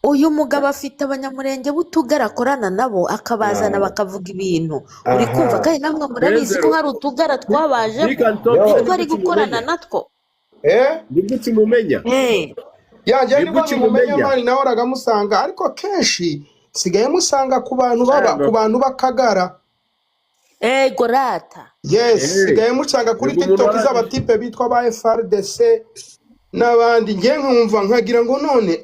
Uyu mugabo afite abanyamurenge b'utugara akorana nabo, akabazana bakavuga ibintu. Uri kumva? Aha. Kandi namwe murabizi ko Benzero hari utugara twabajemo Big and Top Yo. nitwo nibwo ari gukorana ukimumenya, natwo. Eh? nibwo ukimumenya, Yanjye nibwo nibwo nkimumenya ukimumenya. mani, nahoraga musanga, ariko kenshi nsigaye musanga ku bantu baba ku Cyangwa bantu b'akagara. Ego rata. Yes, eh nsigaye musanga kuri nibwo umuntu TikTok arangije z'abatipe bitwa ba FRDC n'abandi. Ngiye nkumva nkagira ngo none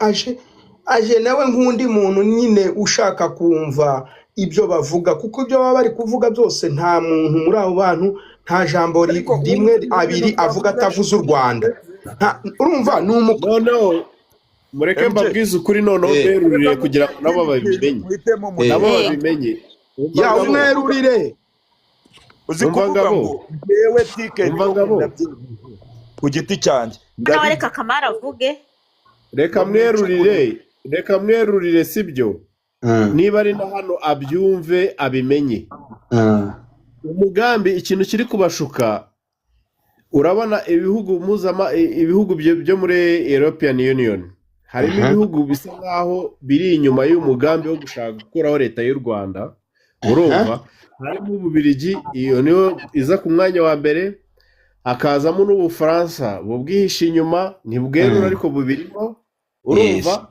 aje nawe nk'undi muntu nyine ushaka kumva ibyo bavuga, kuko ibyo baba bari kuvuga byose nta muntu muri abo bantu, nta jambo Ariko rimwe wumva ibintu abiri avuga twavuze atavuze u Rwanda. Urumva ni umu noneho mureke MJ mbabwize ukuri, noneho eh, reka mberurire kugira ngo nabo mubwire ikintu babimenye, muhitemo eh. nabo munyumve. babimenye. Umva Ya ngabo, umwerurire. Uzi umva kuvuga ngabo, ngo ngewe tiketi umva ngabo, ndabyemeye ku giti cyanjye Nawe reka ndabivuze Kamara avuge. reka ngo mwicugurire. mwerurire, reka mwerurire, sibyo? Niba ari na hano abyumve abimenye. Umugambi, ikintu kiri kubashuka, urabona ibihugu ibihugu byo muri European Union harimo ibihugu bisa nkaho biri inyuma y'umugambi wo gushaka gukuraho leta y'u Rwanda. Urumva harimo Ububiligi, iyo niyo iza ku mwanya wa mbere, hakazamo n'Ubufaransa bubwihishe inyuma, ntibwerura ariko bubirimo. Yes. Urumva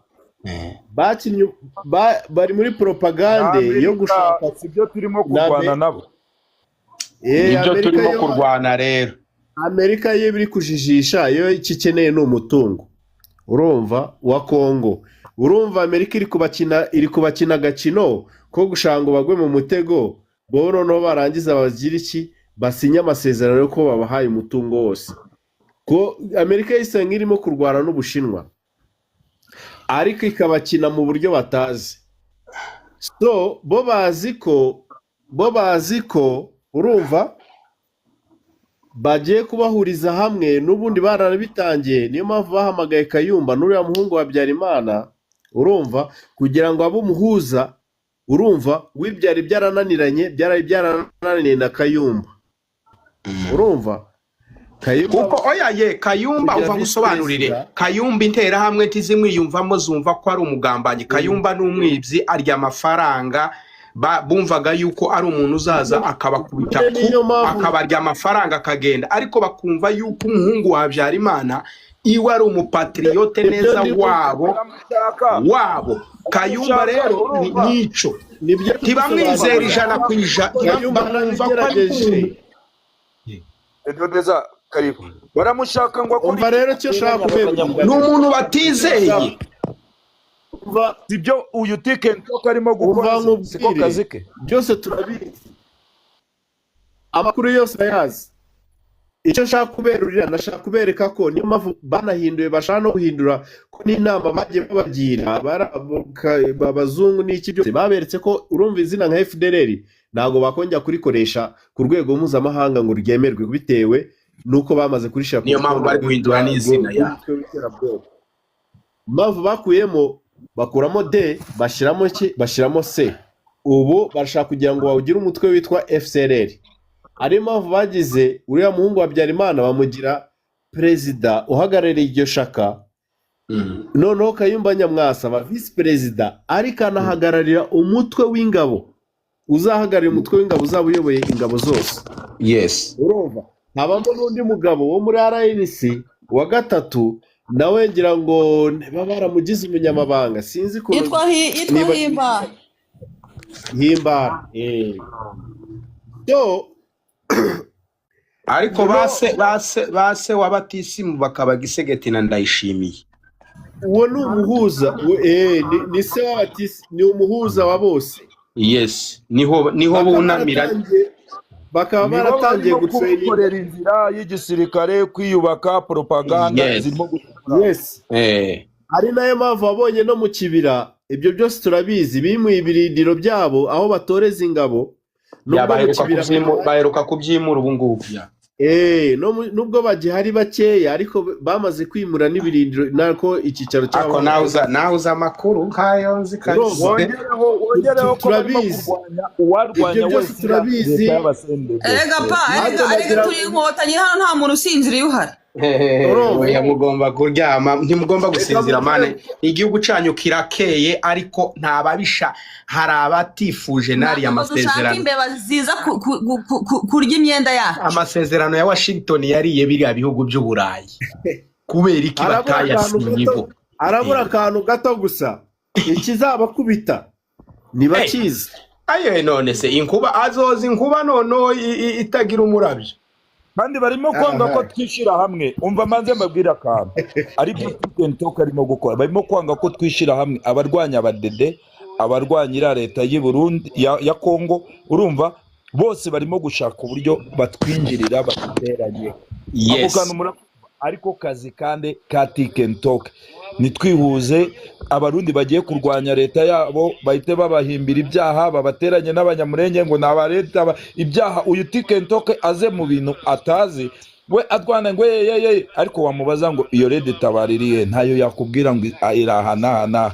bakinnye bari muri Na propagande yo Amerika gushaka si byo turimo na kurwana nabo. Nibyo Amerika turimo yo kurwana rero. Amerika yo biri kujijisha, yo icyo ikeneye ni umutungo, urumva, wa Kongo. Urumva Amerika iri kubakina agakino ko gushaka ngo bagwe mu mutego, bo noneho barangiza bagira iki, basinye amasezerano yo ko babahaye umutungo wose. Ko Amerika yisa nk'irimo kurwana n'Ubushinwa, ariko ikabakina mu buryo batazi. So bo bazi ko urumva bagiye kubahuriza hamwe, n'ubundi baranabitangiye. Niyo mpamvu bahamagaye Kayumba n'uriya muhungu wa Habyarimana, urumva, kugira ngo abe umuhuza. Urumva w'ibyari byarananiranye, byari byarananiranye na Kayumba. Urumva Kayumba Kuko oya ye Kayumba, kugira uva visi ngusobanurire. perezida. Kayumba interahamwe ntizimwiyumvamo, zumva ko ari umugambanyi. Kayumba ni umwibyi, arya amafaranga. Bumvaga yuko ari umuntu uzaza akabakubita Nyine niyo ku mpamvu akabarya amafaranga akagenda, ariko bakumva yuko umuhungu wa Habyarimana iwe ari umupatriyote ibyo neza ndimo wabo Baramushaka, wabo. Kayumba baramushaka, rero urumva nico nibyo ntibamwizera gusobanura. 100%, Kayumba bamwumva ko ari narabigerageje. umuntu. Edodeza karibu baramushaka ngo akore Umva iki? rero icyo nshaka kuberurira, Ni umuntu batizeye. umva Sibyo uyu tiketi ko arimo umva gukora se siko nkubwire, kazi ke. byose turabizi, amakuru yose ayazi. Icyo nshaka kuberurira, ndashaka kubereka ko niyo mpamvu banahinduye, bashaka no guhindura ko n'inama bagiye babagira abazungu n'iki byose baberetse ko urumva izina nka FDLR ntabwo bakongera kurikoresha ku rwego mpuzamahanga ngo ryemerwe, bitewe n'uko bamaze kurishyira ku Niyo mpamvu rutonde bari guhindura n'izina ya rw'umutwe w'iterabwoba. Impamvu bakuyemo, bakuramo D bashyiramo ki, bashyiramo C. Ubu barashaka kugira ngo bawugire umutwe witwa FCLR. Ariyo mpamvu bagize uriya muhungu wa Habyarimana bamugira perezida uhagarariye iryo shaka, noneho Kayumba Nyamwasa aba visi perezida, ariko anahagararira umutwe w'ingabo, uzahagararira umutwe w'ingabo uzaba uyoboye ingabo zose. Yes. Urumva habamo n'undi mugabo wo muri RNC wa gatatu, nawe ngira ngo baba baramugize umunyamabanga, sinzi ukuntu Yitwa yitwa niba Himbara. Himbara. So Ariko no base wa Batisimu bakaba Gisegeti na Ndayishimiye. Uwo ni umuhuza, ni se w'Abatisi, ni umuhuza wa bose. Yes, niho Bakaba bunamira. bakaba Nibo baratangiye barimo gutraininga. kubakorera inzira y'igisirikare, kwiyubaka, propaganda Yes. zirimo gukora. Yes. Ari nayo mpamvu wabonye no mu kibira, ibyo byose turabizi, bimuye ibirindiro byabo aho batoreza ingabo, Ya nubwo mu kibira baheruka kubyimura ubu ngubu. Ya. Nubwo bagihari bakeya, ariko bamaze kwimura n'ibirindiro nako icyicaro cyabo. Ako nawe uza amakuru nkayo nzi kabisa. Wongereho ko barimo Turabizi. kurwanya uwarwanya Ibyo byose wese turabizi. leta y'abasendege. Erega pa, Natwe erega nagira turi inkotanyi hano, nta muntu usinziriye uhari. Urumva? Oya, mugomba kuryama, ntimugomba Reka gusinzira mubwire. mane. Igihugu cyanyu kirakeye, ariko nta babisha, hari abatifuje n'ariya Ntabwo dushaka masezerano. imbeba ziza kurya imyenda yacu. Amasezerano ya Washington yariye biriya bihugu by'Uburayi, kubera iki Harabura akantu batayasinye gato bo? harabura akantu gato gusa, ikizabakubita ntibakizi. Aye, none se inkuba azoza, inkuba noneho itagira umurabyo. Kandi barimo kwanga ko Aha. twishyira hamwe. Umva, manze mbabwire akantu aribyo Talk arimo gukora. Barimo kwanga ko twishyira hamwe, abarwanya abadede, abarwanya iriya leta y'i Burundi, ya Kongo. Urumva, bose barimo gushaka uburyo batwinjirira baduteranye ako kantu murakumva. Ariko kazi kandi ka Talk, nitwihuze. Abarundi bagiye kurwanya leta yabo, bahite babahimbira ibyaha, babateranye n'Abanyamurenge ngo ni abareta ibyaha. Uyu Talk aze mu bintu atazi, we atwana ngo ye ye ye, ariko wamubaza ngo iyo Red Tabara irihe, ntayo yakubwira, ngo iri aha n'aha n'aha.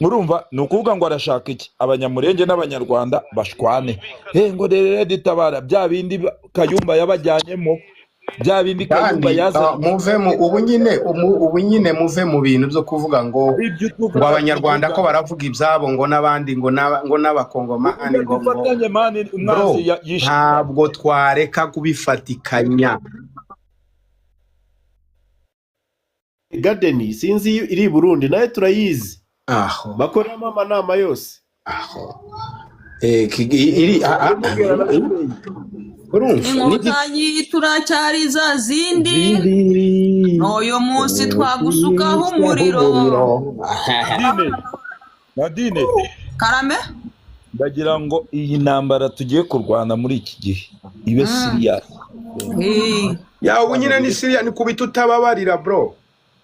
Urumva, ni ukuvuga ngo arashaka iki? Abanyamurenge n'Abanyarwanda bashwane, he ngo Red Tabara, bya bindi Kayumba yabajyanyemo, bya bindi Kayumba Kandi yazanye. Muve mu ubu nyine, ubu nyine muve mu bintu byo kuvuga ngo Ibyo ngo tuvuga Abanyarwanda ko tuvuga baravuga ibyabo, ngo n'abandi, ngo n'Abakongomani, ngo dufatanye mani bro. Umwanzi yishe. Ntabwo twareka kubifatikanya. Garden sinzi iyo iri i Burundi, nayo turayizi. Aho bakoreramo amanama yose. Aho iri Barimubwira na urumva ni Inkotanyi turacyari za zindi, zindi n'uyu munsi twagusukaho umuriro. Nadine, Nadine. Karame. Ndagira ngo iyi ntambara tugiye kurwana muri iki gihe ibe serious. Ya, ubu nyine ni serious, ni kubita utababarira, bro.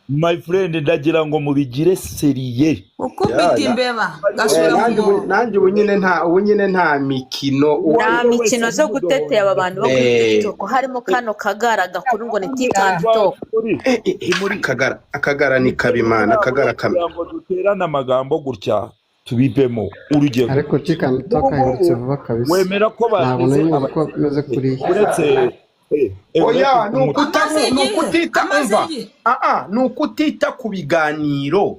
My friend, ndagira ngo mubigire sérieux. Ukubita imbeba gasubira mu Nanjye ubu mwobo. Nanjye ubu nyine nta mikino ubu. Nta Uwo wese mikino zo gutetera aba bantu bo kuri TikTok, harimo kano kagara gakuru ngo ni TikTok. Akagara, akagara ni kabimana, akagara kamwe. Kugira ngo duterane amagambo gutya, tubivemo. Urugero, Ariko TikTok ubu ahindutse ngubu vuba kabisa. wemera ko Ntabwo bateze nari nzi ko ameze kuriya. uretse Oya, uretse ni ukuta Amaze ni igihe ukutita amaze umva igihe. Ni ukutita ku biganiro,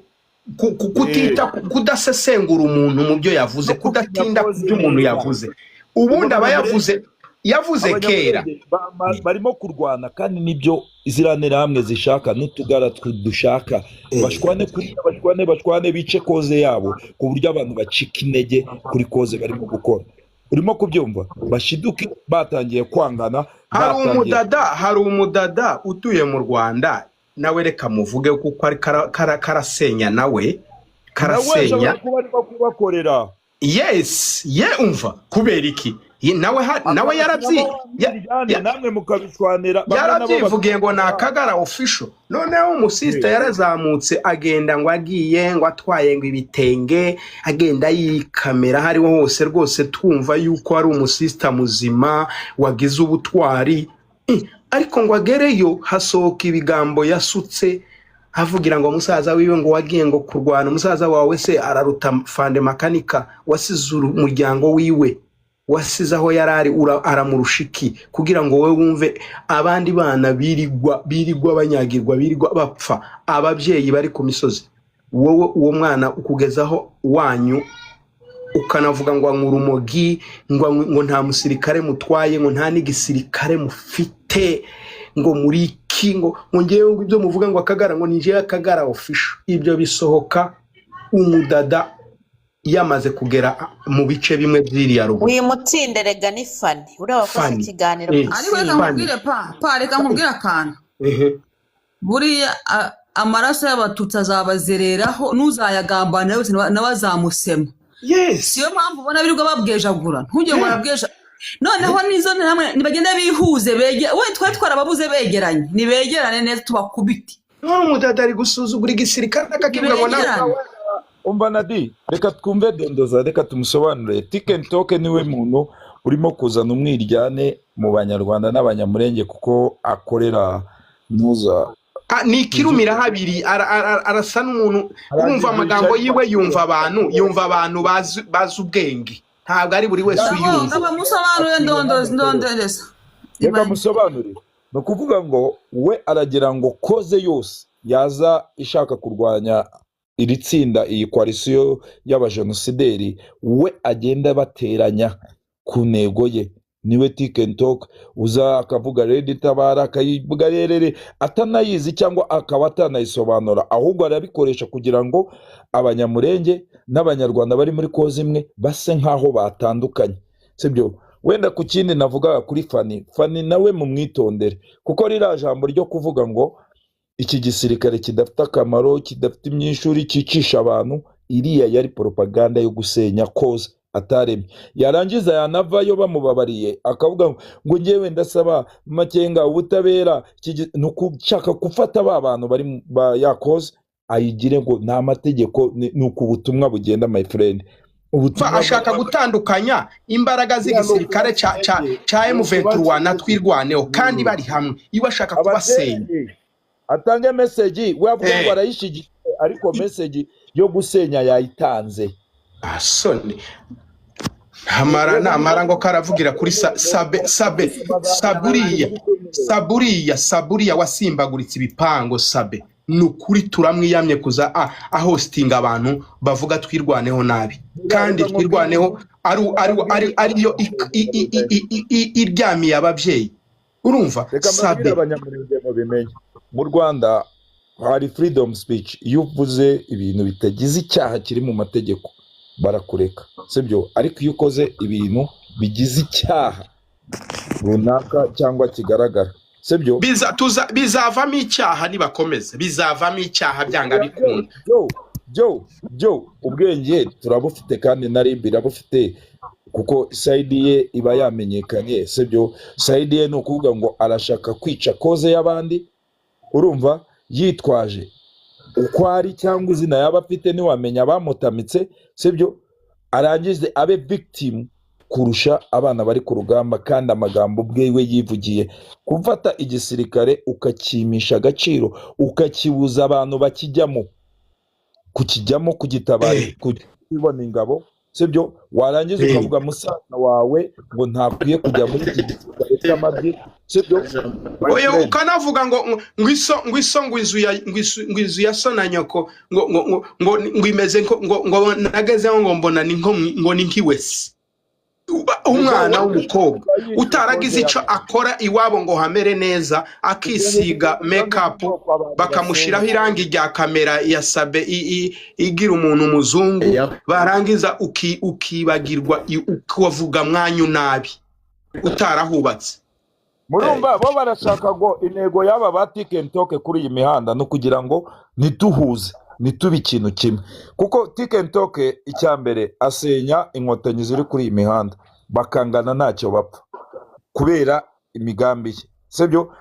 kutita kudasesengura umuntu mu byo yavuze, no kumenya kudatinda ku koze byo umuntu neza. yavuze. Ubundi aba yavuze, yavuze kera. Abanyamurenge barimo kurwana, kandi nibyo ziriya nterahamwe zishaka n'utugara dushaka. Bashwane kuri bashwane, bashwane, bice cause yabo, ku buryo abantu bacika intege kuri cause barimo gukora. Urimo kubyumva, bashiduke batangiye kwangana, Hari batangiye umudada, hari umudada utuye mu Rwanda, nawe reka muvuge kuko ari karasenya nawe. Nawe Karasenya. ashobora kuba arimo kubakorera. Yes, ye, umva, kubera iki? Nawe nawe yarabyi akabashyiramo wa namwe mukabishwanira, bamwe nabo yarabyivugiye ngo ni bakabikora. Akagara Official. Noneho umusista yarazamutse, agenda ngo agiye ngo atwaye ngo ibitenge, agenda yikamera aho ariho hose rwose, twumva yuko ari umusista muzima wagize ubutwari. Ariko ngo agereyo hasohoka ibigambo yasutse avugira ngo musaza wiwe ngo wagiye ngo kurwana. Umusaza wawe se araruta Fande Makanika wasize umuryango wiwe, wasize aho yari ari? Aramurusha iki kugira ngo wowe wumve abandi bana birirwa banyagirwa, birirwa bapfa, ababyeyi bari ku misozi, wowe uwo mwana ukugezaho wanyu ukanavuga ngo anywa urumogi, ngo nta musirikare mutwaye, ngo nta n'igisirikare mufite, ngo muri iki, ngo ngewe ngo ibyo muvuga ngo Akagara, ngo ni njyewe Akagara Official. Ibyo bisohoka umudada yamaze kugera mu bice bimwe by'iriya ruguru. Uyu mutsinde rega ni Fani uriya wakoze Fani. ikiganiro ku Ariko reka Isimbi. nkubwire, pa reka nkubwire akantu. Buriya amaraso y'Abatutsi azabazereraho, n'uzayagambanira wese nawe azamusema. Siyo mpamvu ubona birirwa babwejagura, ntugire ngo barabweja. Noneho n'izo nterahamwe nibagenda bihuze, bege we twari twarababuze, begeranye, nibegerane neza tubakubite. None umudada ari gusuzugura igisirikare akakivuga ngo nawe Nibegerane. Umva Nadi, reka twumve Dondoza, reka tumusobanurire. Tikentoke niwe muntu urimo kuzana umwiryane mu Banyarwanda n'Abanyamurenge, kuko akorera ntuza. Ah, ni ikirumira habiri, arasa n'umuntu urumva amagambo yiwe, yumva abantu, yumva abantu bazi ubwenge, ntabwo ari buri wese uyumva. Ngabo musobanurire, ndondoza, ndondereza. Reka musobanurire. Ni ukuvuga ngo we aragira ngo cause yose yaza ishaka kurwanya iri tsinda, iyi coalition y'abajenosideri, we agenda bateranya ku ntego ye. Niwe TikTok uza akavuga RED Tabara, akayivuga rerere atanayizi cyangwa akaba atanayisobanura, ahubwo arabikoresha kugira ngo Abanyamurenge n'Abanyarwanda bari muri cause imwe base nk'aho batandukanye, sibyo? Wenda ku kindi navugaga kuri Fani, Fani nawe mumwitondere, kuko ririya jambo ryo kuvuga ngo iki gisirikare kidafite akamaro, kidafite imyishuri, cyicisha abantu, iriya yari propaganda yo gusenya cause ataremye. Yarangiza yanavayo bamubabariye akavuga ngo ngewe ndasaba Makenga ubutabera. Ni ukushaka gufata ba bantu bari ba ya cause ayigire ngo nta mategeko. Ni uku ubutumwa bugenda, my friend. Ubutumwa Ashaka gutandukanya imbaraga z'igisirikare ca M23 na Twirwaneho kandi bari hamwe, iwe ashaka kubasenya. Abateye atange message, we avuga ngo arayishyigikiye, ariko message yo gusenya yayitanze. Asoni ntamara namara ngo karavugira kuri Sabe, Sabe, Saburiya, Saburiya, Saburiya wasimbaguritse ibipango. Sabe, ni ukuri turamwiyamye kuza ahostinga abantu bavuga Twirwaneho nabi, kandi Twirwaneho ari ariyo iryamiye ababyeyi, urumva? Reka mbabwire, Sabe. Abanyamurenge mubimenye, mu Rwanda hari freedom speech. Iyo uvuze ibintu bitagize icyaha kiri mu mategeko barakureka, sibyo? Ariko iyo ukoze ibintu bigize icyaha runaka cyangwa kigaragara, sibyo? Bizavamo icyaha nibakomeza, bizavamo icyaha byanga bikunda. Byo ubwenge turabufite kandi na RIB irabufite, kuko side ye iba yamenyekanye, sibyo? Side ye ni ukuvuga ngo arashaka kwica cause y'abandi, urumva, yitwaje uko ari cyangwa izina yaba afite, ntiwamenya abamutamitse, sibyo? Arangize abe victim kurusha abana bari ku rugamba. Kandi amagambo ubwe we yivugiye, gufata igisirikare ukakimisha agaciro, ukakibuza abantu bakijyamo, kukijyamo, kugitabara, kubona ingabo, sibyo? Warangiza ukavuga musaza wawe ngo ntakwiye kujya muri iki gisirikare cy'amabyi, sibyo, my Oya, friend? Ukanavuga ngo iso ngo inzu ya so na nyoko ngo imeze ngo nagezeho ngo mbona ni nko ngo ni nk'iwesi. Umwana w'umukobwa utaragize icyo akora iwabo ngo hamere neza, akisiga make-up, bakamushyiraho irangi rya kamera ya Sabe igira umuntu umuzungu, barangiza ukibagirwa ukavuga mwanyu nabi utarahubatse. Murumva, bo barashaka ngo intego y'aba ba TikTok kuri iyi mihanda ni ukugira ngo ntituhuze, ntitube ikintu kimwe, kuko TikTok icya mbere asenya Inkotanyi ziri kuri iyi mihanda, bakangana ntacyo bapfa kubera imigambi ye, sibyo?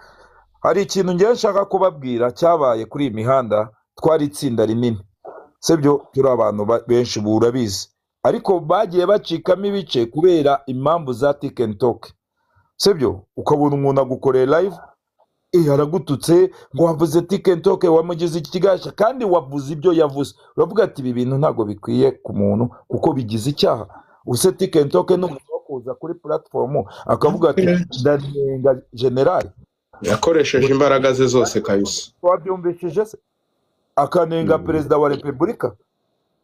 Hari ikintu ngewe nshaka kubabwira cyabaye kuri iyi mihanda. Twari itsinda rinini, sibyo? Turi abantu benshi, urabizi, ariko bagiye bacikamo ibice kubera impamvu za TikTok, sibyo? Ukabona umuntu agukoreye live, aragututse ngo wavuze TikTok, wamugize ikigasha, kandi wavuze ibyo yavuze. Uravuga ati ibi bintu ntabwo bikwiye ku muntu kuko bigize icyaha. Use TikTok ni umuntu wo kuza kuri platform akavuga ati ndanenga general? Yakoresheje imbaraga ze zose kabisa. Wabyumvishije se? Akanenga perezida wa repubulika,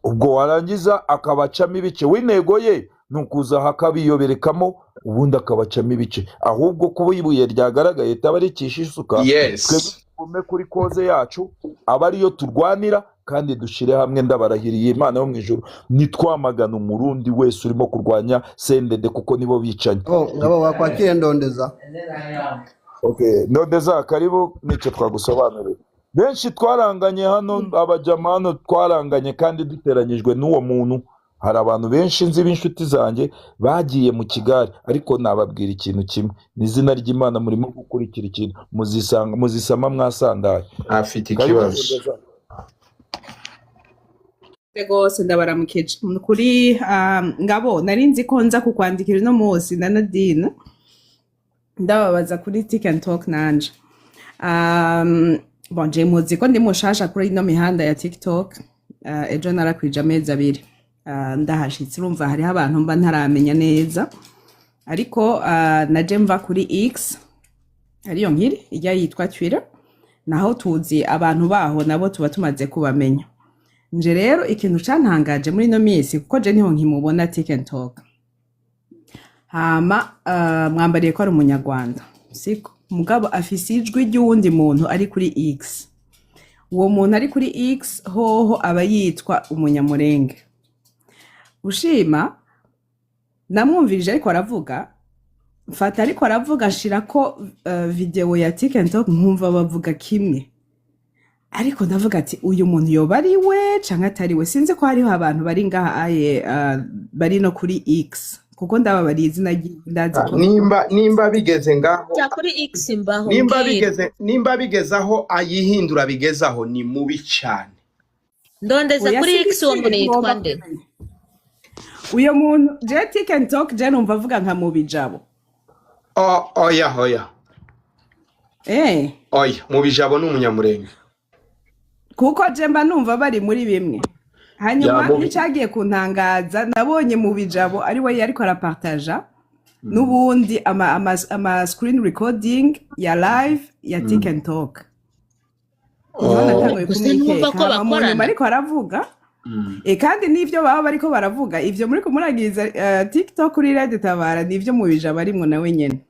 ubwo warangiza akabacamo ibice. W'intego ye ni ukuza akabiyoberekamo, ubundi akabacamo ibice. Ahubwo kuba ibuye ryagaragaye taba ricisha isuka. Twebwe tugume kuri cause yacu, aba ariyo turwanira, kandi dushyire hamwe. Ndabarahiriye Imana yo mu ijuru, nitwamagana Umurundi wese urimo kurwanya CNDD, kuko nibo bicanyi. Ngabo wakwakira Ndondeza. Okay, Ndondeza, karibu. Nicyo twagusobanurira. Benshi twaranganye hano, abajama hano twaranganye kandi duteranyijwe n'uwo muntu. Hari abantu benshi nzi b'inshuti zanjye bagiye mu kigare, ariko nababwira ikintu kimwe: ni izina ry'Imana, murimo gukurikira ikintu muzisanga muzisama mwasandaye. Afite Karibu. ikibazo. Ndondeza. Rwose ndabaramukije kuri Ngabo. Nari nzi ko nza kukwandikira uno munsi na Nadine, ndababaza kuri Tik and Talk nanje. Bon, je muzi ko ndi mushasha kuri ino mihanda ya TikTok. Ejo narakwije amezi 2 ndahashitse. Urumva hariho abantu mba ntaramenya neza, ariko naje mva kuri X. Ariyo nkiri ijya yitwa Twitter, naho tuzi abantu baho, nabo tuba tumaze kubamenya. Nje rero ikintu cantangaje muri ino minsi, kuko je niho nkimubona Tik and Talk, hama mwambariye ko ari umunyarwanda, siko? Mugabo afise ijwi ry'uwundi muntu ari kuri X. Uwo muntu ari kuri X hoho aba yitwa umunyamurenge. Ushima namwumvirije ariko aravuga, mfata ariko aravuga, nshirako video ya Tik and Talk, nkumva bavuga kimwe, ariko ndavuga ati uyu muntu yoba ari we canke atari we. Sinzi ko hariho abantu bari ngaha aye bari no kuri X, kuko ndababariye izina ryiwe, ndazi ko Nimba bigeze ngaho Jya kuri X mbaho nimba mbwira. bigeze, nimba bigeze aho ayihindura, bigezaho ni mubi cyane. Ndondeza Oya, kuri si X, uwo muntu yitwa ngomba nde? kumenya uyo muntu. Je Tik and Talk, je numva avuga nka mu bijabo. Oya, oya. Oya, mu bijabo ni umunyamurenge. Kuko je mba numva bari muri bimwe. Hanyuma Ya, mu n'icagiye kuntangaza, nabonye mu bijabo ari we yariko arapartaja n'ubundi ama screen recording ya live ya Tik and Talk, niho natanguye Gusa ntumva kumwikeka. ko Hama mu nyuma bakorana. ariko aravuga, kandi n'ivyo baba bariko baravuga, ivyo muri kumuragiriza TikTok kuri Radio Tabara, nivyo mu bijabo arimwo nawe nyene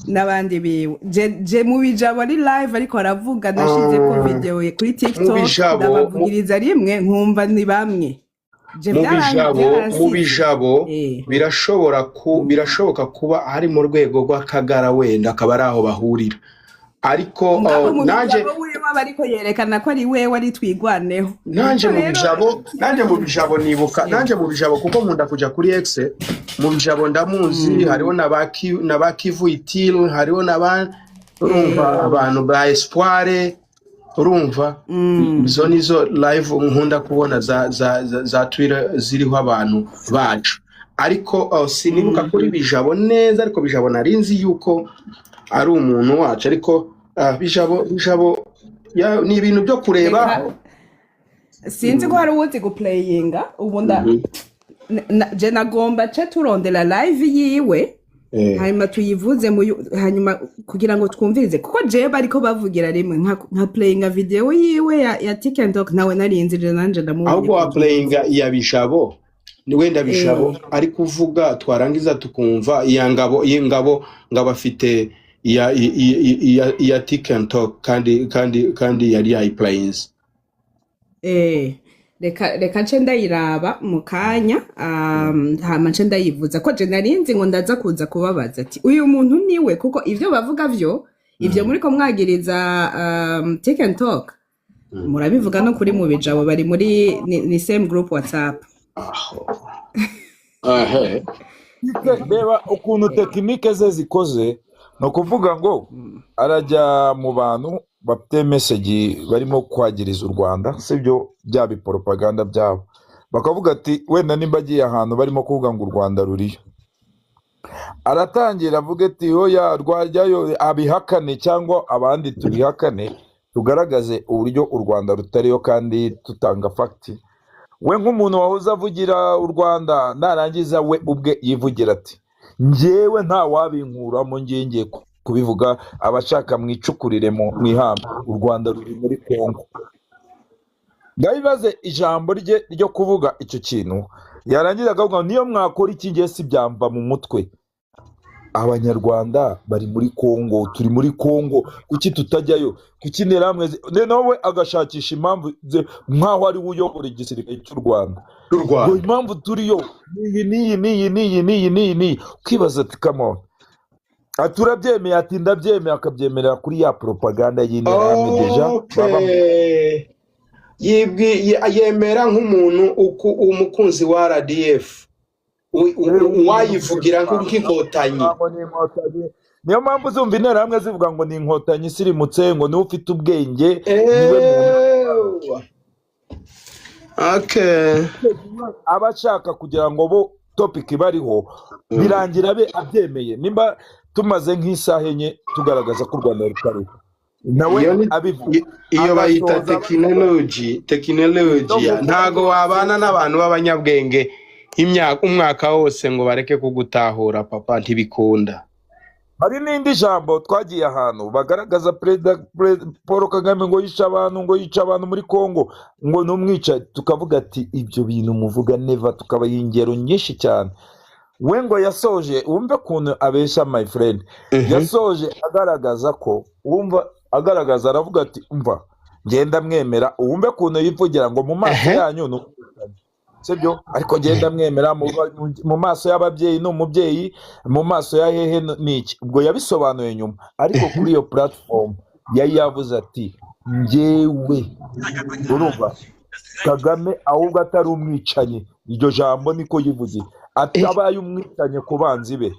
n'abandi biwe. Je mu bijabo ari live ariko aravuga, nashize ko video ye kuri Mu TikTok, bijabo ndabavugiriza rimwe nkumva ni bamwe. Je mu bijabo mu byaransize. bijabo birashoboka kuba ari mu rwego rw'akagara, wenda akaba ari aho bahurira, ariko Mugabo mu nanje bijabo wiwe aba ariko yerekana ko ari wewe ari twigwaneho. Nanje Niko mu rero bijabo, nanje mu bijabo nibuka, nanje mu bijabo, kuko nkunda kuja kuri X, mu bijabo ndamuzi. Hariho na ba Kivu Itil, hariho na ba, urumva, abantu ba Espoir, urumva, izo nizo live nkunda kubona za Twitter ziriho abantu bacu, ariko sinibuka kuri bijabo neza. Ariko bijabo narinzi yuko ari umuntu wacu, ariko bijabo ni ibintu byo kureba. Reka, sinzi ko hari uwuzi guplayinga ubu nda je nagomba ce turondera live yiwe, hanyuma tuyivuze hanyuma kugira ngo twumvirize, kuko jewe bariko bavugira rimwe, nka playinga video yiwe ya Tik and Talk, nawe narinzi, je nanje ndamubonye. Ahubwo wa playinga iya bijabo, ni wenda bijabo ari kuvuga, twarangiza tukumva iya ngabo, iyi ngabo ngabo afite iya Tik and Talk, kandi yari yayiplayinze. Reka nce ndayiraba mu kanya, hama nce ndayivuza, ko je narinzi ngo ndaza kuza kubabaza ati uyu muntu niwe, kuko ivyo bavuga vyo, ivyo muriko mwagiriza Tik and Talk, murabivuga no kuri mu bijabo, bari muri ni same group WhatsApp. Ahe. Reba ukuntu technique ze zikoze, ni ukuvuga ngo arajya mu bantu bafite message barimo kwagiriza u Rwanda, sibyo, bya biporopaganda byabo, bakavuga ati wenda nimba agiye ahantu barimo kuvuga ngo u Rwanda ruriyo, aratangira avuga ati oya, rwajyayo, abihakane cyangwa abandi tubihakane, tugaragaze uburyo u Rwanda rutariyo kandi tutanga fact. We nk'umuntu wahoze avugira u Rwanda, narangiza we ubwe yivugira ati njyewe nta wabinkuramo, ngiye ngiye kubivuga, abashaka mwicukurire mu ihamba, u Rwanda ruri muri Kongo. Ndabibaze ijambo rye ryo kuvuga icyo kintu, yarangiza akavuga ngo niyo mwakora iki ngiye si byamva mu mutwe, abanyarwanda bari muri Kongo, turi muri Kongo, kuki tutajyayo, kuki interahamwe noneho we agashakisha impamvu nk'aho ari we uyobora igisirikare cy'u Rwanda, cy'u Rwanda, ngo impamvu turiyo n'iyi n'iyi n'iyi n'iyi n'iyi n'iyi n'iyi, ukibaza ati come on, ati urabyemeye, ati ndabyemeye, akabyemerera kuri ya propaganda y'interahamwe déjà baba Okay. Yemera nk'umuntu umukunzi wa RDF, uwayivugira nk'inkotanyi. Ngo ni inkotanyi, niyo mpamvu uzumva interahamwe zivuga ngo ni inkotanyi isirimutse, ngo niwe ufite ubwenge, niwe muntu. Okay. Aba ashaka kugira ngo bo topic bariho birangira be abyemeye. Nimba tumaze nk'isaha 4 tugaragaza ko u Rwanda rutariho, nawe Iyo ni abivuga iyo bayita agasoza tekinoloji. Ntago wabana n'abantu b'abanyabwenge imyaka umwaka wose ngo bareke kugutahura, papa, ntibikunda. Hari n'indi jambo twagiye ahantu bagaragaza Perezida Paul Kagame ngo yishe abantu, ngo yice abantu muri Congo, ngo ni umwicanyi. Tukavuga ati ibyo bintu muvuga never, tukabaha ingero nyinshi cyane. We ngo yasoje, wumve ukuntu abesha, my friend. Yasoje agaragaza ko, wumva agaragaza, aravuga ati umva, ngenda mwemera. Wumve ukuntu yivugira ngo mu maso yanyu ni umwicanyi, sibyo? Ariko ngenda mwemera mu maso y'ababyeyi ni umubyeyi, mu maso ya hehe ni iki. Ubwo yabisobanuye nyuma, ariko kuri iyo platform yari yavuze ati njyewe urumva Kagame ahubwo atari umwicanyi. Iryo jambo niko yivugiye, atabaye umwicanyi ku banzi be,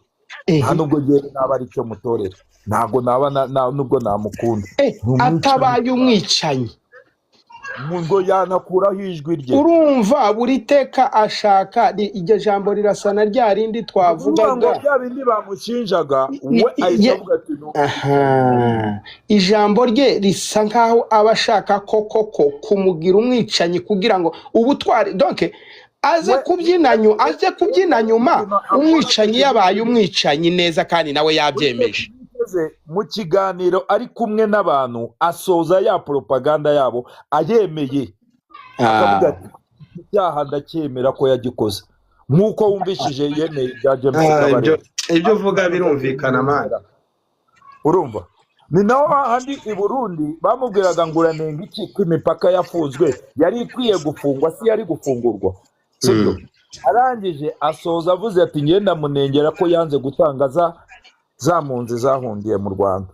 nta nubwo ngewe naba ari cyo mutorera, ntabwo naba nubwo namukunda. Ni umwicanyi. Atabaye umwicanyi. Ngo yanakuraho ijwi rye. Urumva buri teka ashaka iryo jambo rirasa na rya rindi Ukuvuga ngo twavugaga. bya bindi bamushinjaga, we ahita avuga ati ni Aha. Ijambo rye risa nkaho aba ashaka koko ko kumugira umwicanyi kugira ngo ubutwari, donc aze kubyina aze kubyina nyuma umwicanyi yabaye umwicanyi neza, kandi nawe yabyemeje. Mu kiganiro ari kumwe n'abantu, asoza ya propaganda yabo ayemeye, akavuga ati icyaha ndacyemera ko yagikoze, nk'uko wumvishije yemeye ibya James Kabarebe. Ibyo uvuga birumvikana, man. Urumva ni naho hahandi i Burundi bamubwiraga ngo uranenga iki ko imipaka yafunzwe, yari ikwiye gufungwa, si yari gufungurwa, sibyo? Arangije asoza avuze ati ngenda munengera ko yanze gutanga za mpunzi zahungiye mu Rwanda.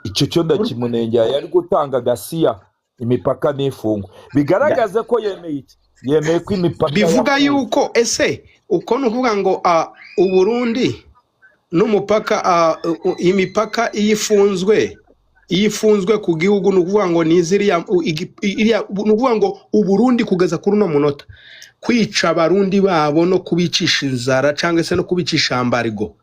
Icyo cyo ndakimunengera, yari gutanga gasiya imipaka n'ifungwa. Bigaragaze ko yemeye iki? Yemeye ko imipaka Bivuga yafunzwe. yuko ese uko ni ukuvuga ngo Uburundi n'umupaka, imipaka iyo ifunzwe ku gihugu, ni ukuvuga ngo ni ziriya iriya, ni ukuvuga ngo Uburundi kugeza kuri uno munota kwica Abarundi babo no kubicisha inzara cyangwa se no kubicisha embargo,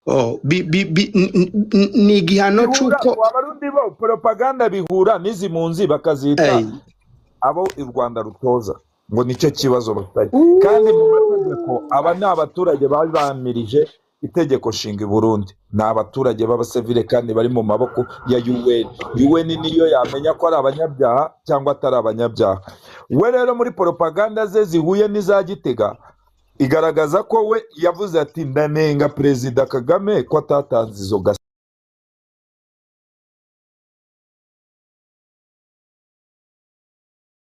oh, ni igihano Bihura c'uko Abarundi bo propaganda bihura n'izi mpunzi bakazita Ey. abo u Rwanda rutoza, ngo nicyo kibazo bafitanye, kandi mu mategeko aba ni abaturage babamirije itegeko nshinga i Burundi, ni abaturage b'abasivile kandi bari mu maboko ya UN. UN niyo yamenya ko ari abanyabyaha cyangwa atari abanyabyaha. We rero muri propaganda ze zihuye n'iza Gitega, igaragaza ko we yavuze ati ndanenga Perezida Kagame ko atatanze izo gasi.